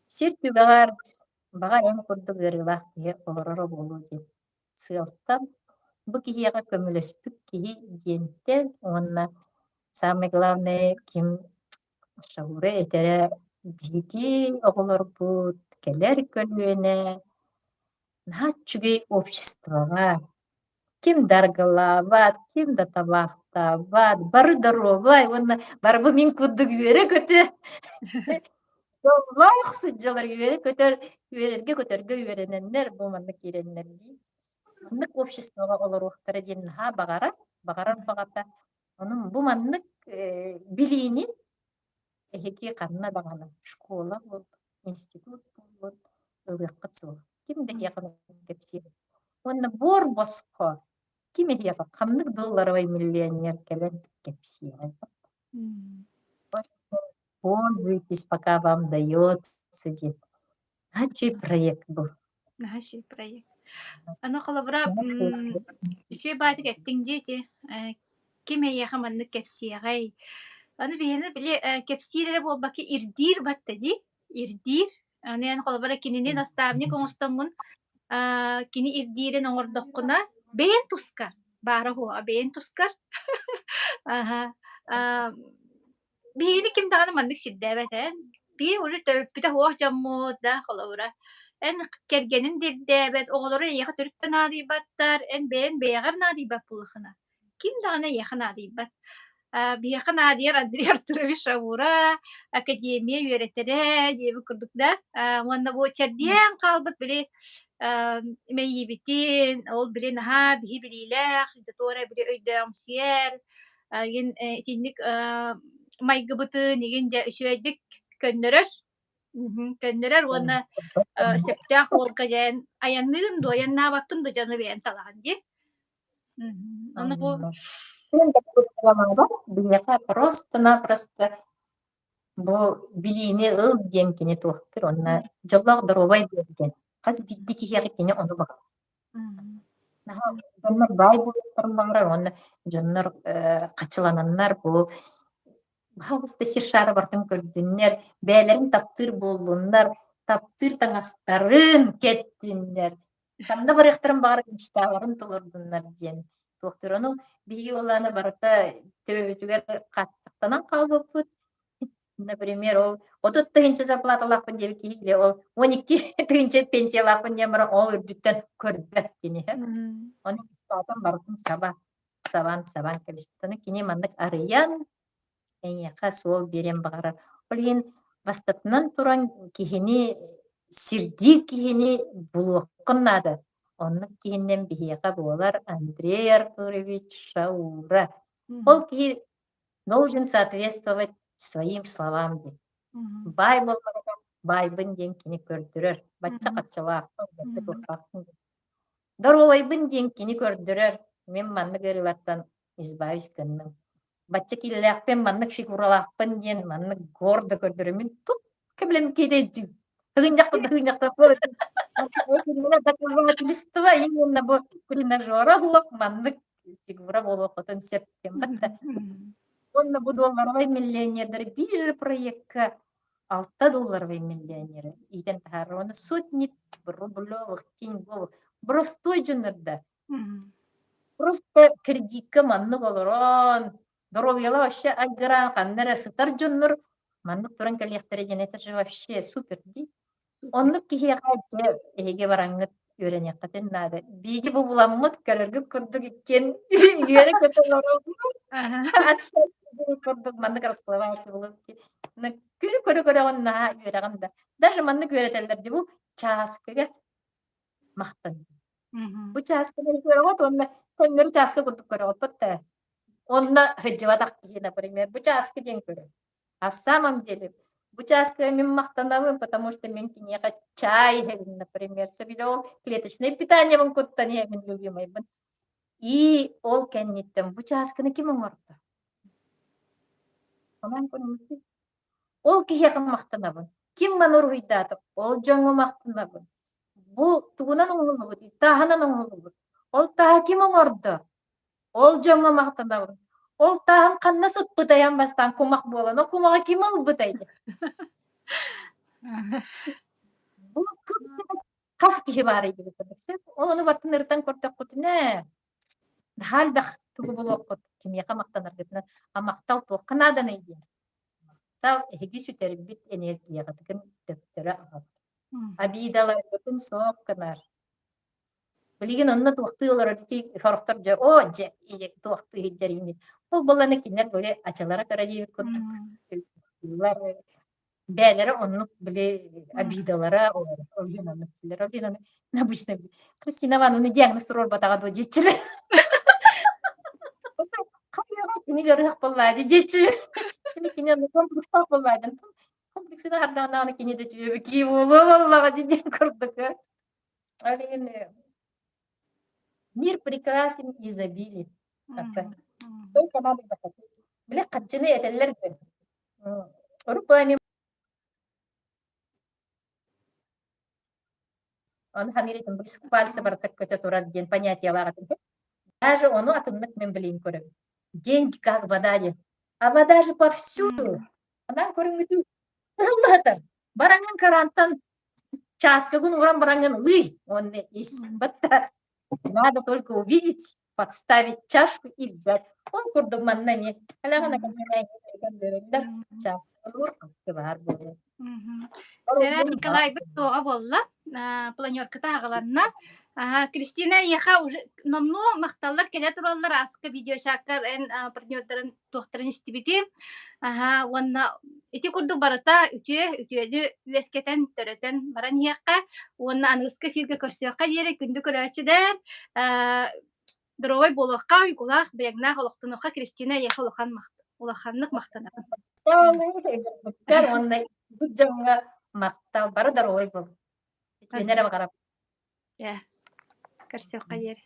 сир түгэҕэр баҕар эн курдук ыарыылаах киһи олороро буолуо диэн сыалтан бу киһиэхэ көмөлөспүт киһи диэнтэн уонна самое главное ким Шаура этэрэ биһиги оҕолорбут кэлэр көлүөнэ наһаа үчүгэй обществоҕа ким да арыгылаабат, ким да табаахтаабат, бары доруобай уонна бары бу мин курдук үөрэ-көтө дьоллоох сылдьаллар үөрэ-көтөр үөрэргэ-көтөргө үөрэнэннэр бу манна киирэннэр дии. Маннык обществоҕа олоруохтара диэн наһаа баҕарар, баҕарар баҕата. Онон бу маннык билиини эһиги ханна даҕаны школа буоллун, институт буоллун ылыаххыт суоҕа. Ким да эһиэхэ кэпсиир. Уонна буор босхо ким эһиэхэ ханнык долларовай миллионер кэлэн кэпсиэҕэй. Пользуйтесь, пока вам дается диэн. Наһаа үчүгэй проект бу. Наһаа үчүгэй проект. Аны холобура, үчүгэй баатык эттиҥ дии ити, ким эйиэхэ маннык кэпсиэҕэй? Аны биһиэхэ били кэпсиир эрэ буолбакка ирдиир батта дии, ирдиир. Аны эн холобура кинини наставник оҥостоҥҥун кини ирдиирин оҥордоххуна бэйэн тускар баара суоҕа бэйэн тускар. Аһа Биһигини ким даҕаны маннык сирдээбэт ээ. Биһи уже төрөппүтэ суох дьоммут да, холобура, эн кэргэнин да ирдээбэт, оҕолоро эйиэхэ төрүт да наадыйбаттар, эн бэйэҥ бэйэҕэр наадыйбат буоллаххына, ким даҕаны эйиэхэ наадыйбат. Аа, биһиэхэ наадыйар Андрей Артурович Шаура, академия үөрэтэрэ диэбит курдук да. Аа, уонна бу чэрдийэн хаалбыт били аа, мэйиибитин, ол били наһаа биһи билиилээх, туора били өйдөөҕүмсүйэр, Игин итинник майгыбытын игин дьэ үчүгэйдик көннөрөр көннөрөр уонна сөптөөх уолга дьэн айанныгын дуо айаннаабаккын да дьону бэйэн талаҕын дии Ону бу Биһиэхэ просто-напросто бу билиини ыл диэн кини туохтур уонна дьоллоох доруобай буол диэн. Хас биирдии киһиэхэ кини ону баҕарар. Наһаа дьоннор баай буолуохтарын баҕарар уонна дьоннор э, хачылананнар бу баһаалыста сир шаара барытын көрдүннэр, бэйэлэрин таптыыр буоллуннар, таптыыр таҥастарын кэттиннэр, ханна барыахтарын баҕарар мечталарын толордуннар диэн туохтуур. Ону биһиги уоллаана барыта төбөбүтүгэр хааччахтанан хаалбыппыт. Например, ол 30 тыһыынча зарплаталаахпын диэбит киһи или ол 12 тыһыынча пенсиялаахпын диэн баран ол үрдүттэн көрбөт кини. Ону мечтатын барытын саба, сабан, сабан кэбиспит. Ону кини маннык арыйан, эйиэхэ суол биэриэн баҕарар. Ол иһин бастатынан туран киһини сирдиир киһини булуоххун наада. Оннук киһиннэн биһиэхэ буолар Андрей Артурович Шаура. Ол киһи должен соответствовать своим словам диэн. Баай буоллаҕына баайбын диэн кини көрдөрөр. Бачча хаччалаахпын, бачча туохтаахпын диэн. Доруобайбын диэн кини көрдөрөр. Мин маннык ыарыылартан избавить гынным. Бачча киилэлээхпин, маннык фигуралаахпын диэн маннык гордо көрдөрөр. Мин тух кэбилэммит киһи Тыгынньахпын тыгынньахтар доказательство именно бу тренажера суох маннык фигура буолуоххутун сөп диэн батта. Уонна бу долларовай миллионердары биир проекка 6 долларовай миллионеры иитэн таһаарар. Уонна сотни рублевых, теньговых простой дьоннорда. Просто кредитка маннык олорон, доруобуйала вообще айгыраан ханна эрэ сытар дьоннор маннык туран кэлиэхтэрэ диэн это же вообще супер дии. Оннук киһиэхэ дьэ эһиги бараҥҥыт үөрэниэххитин наада. Биһиги бу буламмыт көрөргүт курдук иккиэн үөрэ-көтө олоробут. Курдук маннык расплывался улыбки. Күнү көрө-көрөҕүн наһаа үөрэҕин да. Даже маннык үөрэтэллэр дии бу чааскыга махтан. Бу чааскыны көрөҕүт уонна көннөрү чааска курдук көрөҕүт да. Онно сылдьыбатах киһи, например, бу чааскы диэн көрөр. А в самом деле бу чааскыга мин махтанабын, потому что мин киниэхэ чай иһэбин, например, сөбүлэ ол клеточное питаниебын куттан иһэбин любимайбын. И ол кэнниттэн бу чааскыны ким оҥордо? Онон көрүҥүтүй. Ол киһиэхэ махтанабын. Ким маны уруһуйдаата, ол дьоҥҥо махтанабын. Бу тугунан оҥоһуллубут? Тааһынан оҥоһуллубут. Ол тааһы ким оҥордо? Ол дьоҥҥо махтанабын. Ол тааһым ханна сыппытай аан бастаан кумах буолан, ол кумаҕы ким ылбытай? Бу хас киһи баарый диэбит Ол ону баттын ырытан көрдөххүтүнэ, наһаа элбэх тугу булуоххут, кимиэхэ махтанаргытынан, а махтал туохха нааданый диэн. Махтал эһиги сүтэрбит энергияҕытын төптөрө аҕалар. Обидаларгытын суох гынар. Билигин онно туохтуу олорор ити сорохтор дьэ оо дьэ туохтуу иһдьэр ини. Ол буоллаҕына кинилэр били ачалара кыра диэбит курдук бэйэлэрэ оннук били обидалара ол иһин оннук дииллэр. Ол иһин обычно Кристина Ивановна диагноз туруорбатаҕа дуо диэччилэр. Кини ыарыһах буоллаа дии диэччилэр. Кини кини онно комплекстаах буоллаа диэн. Комплексына хардаҕына кини да үчүгэйбит буолуо буоллаҕа дии диэн курдук. Ол иһин мир прекрасен и изобилен. Только надо захотеть. Били хаччыны этэллэр диэн. Урукку Ону саныыр этим, пальцы барыта көтө турар диэн понятиелаах этим. Даже ону атыннык мен билиин көрөбүн. Деньги как вода диэн. А вода же повсюду. Онон көрүҥҥүтүн ыһыллаһытар. Бараҥҥын карантан чааскыгын ууран бараҥҥын ылый уонна ис. Батта надо только увидеть, подставить чашку и взять. Ол курдук манна эмиэ элэҕин көрдөрөллөр. Чааскылуур баар буолуо. Дьэ, Николайбыт туоҕа буолла, планерката аҕаланна. Кристина эйиэхэ уже номнуо махталлар кэлэ тураллар ааска видеочаккар эн партнердарын туохтарын истибитим. Аха, уонна ити курдук барыта үтүө үтүөнү үөскэтэн, төрөтөн баран иһиэххэ уонна аныгыскы эфиргэ көрсүөххэ диэри күндү көрөөччүлэр, доруобай буолуохха, уйгулаах, бэйэҥнээх олохтонуохха Кристина эйиэхэ улахан улаханнык махтанабын. Уонна дьоҥҥо махтал, бары доруобай буолун. Итиннэ эрэ баҕарабын. Дьэ, көрсүөххэ диэри.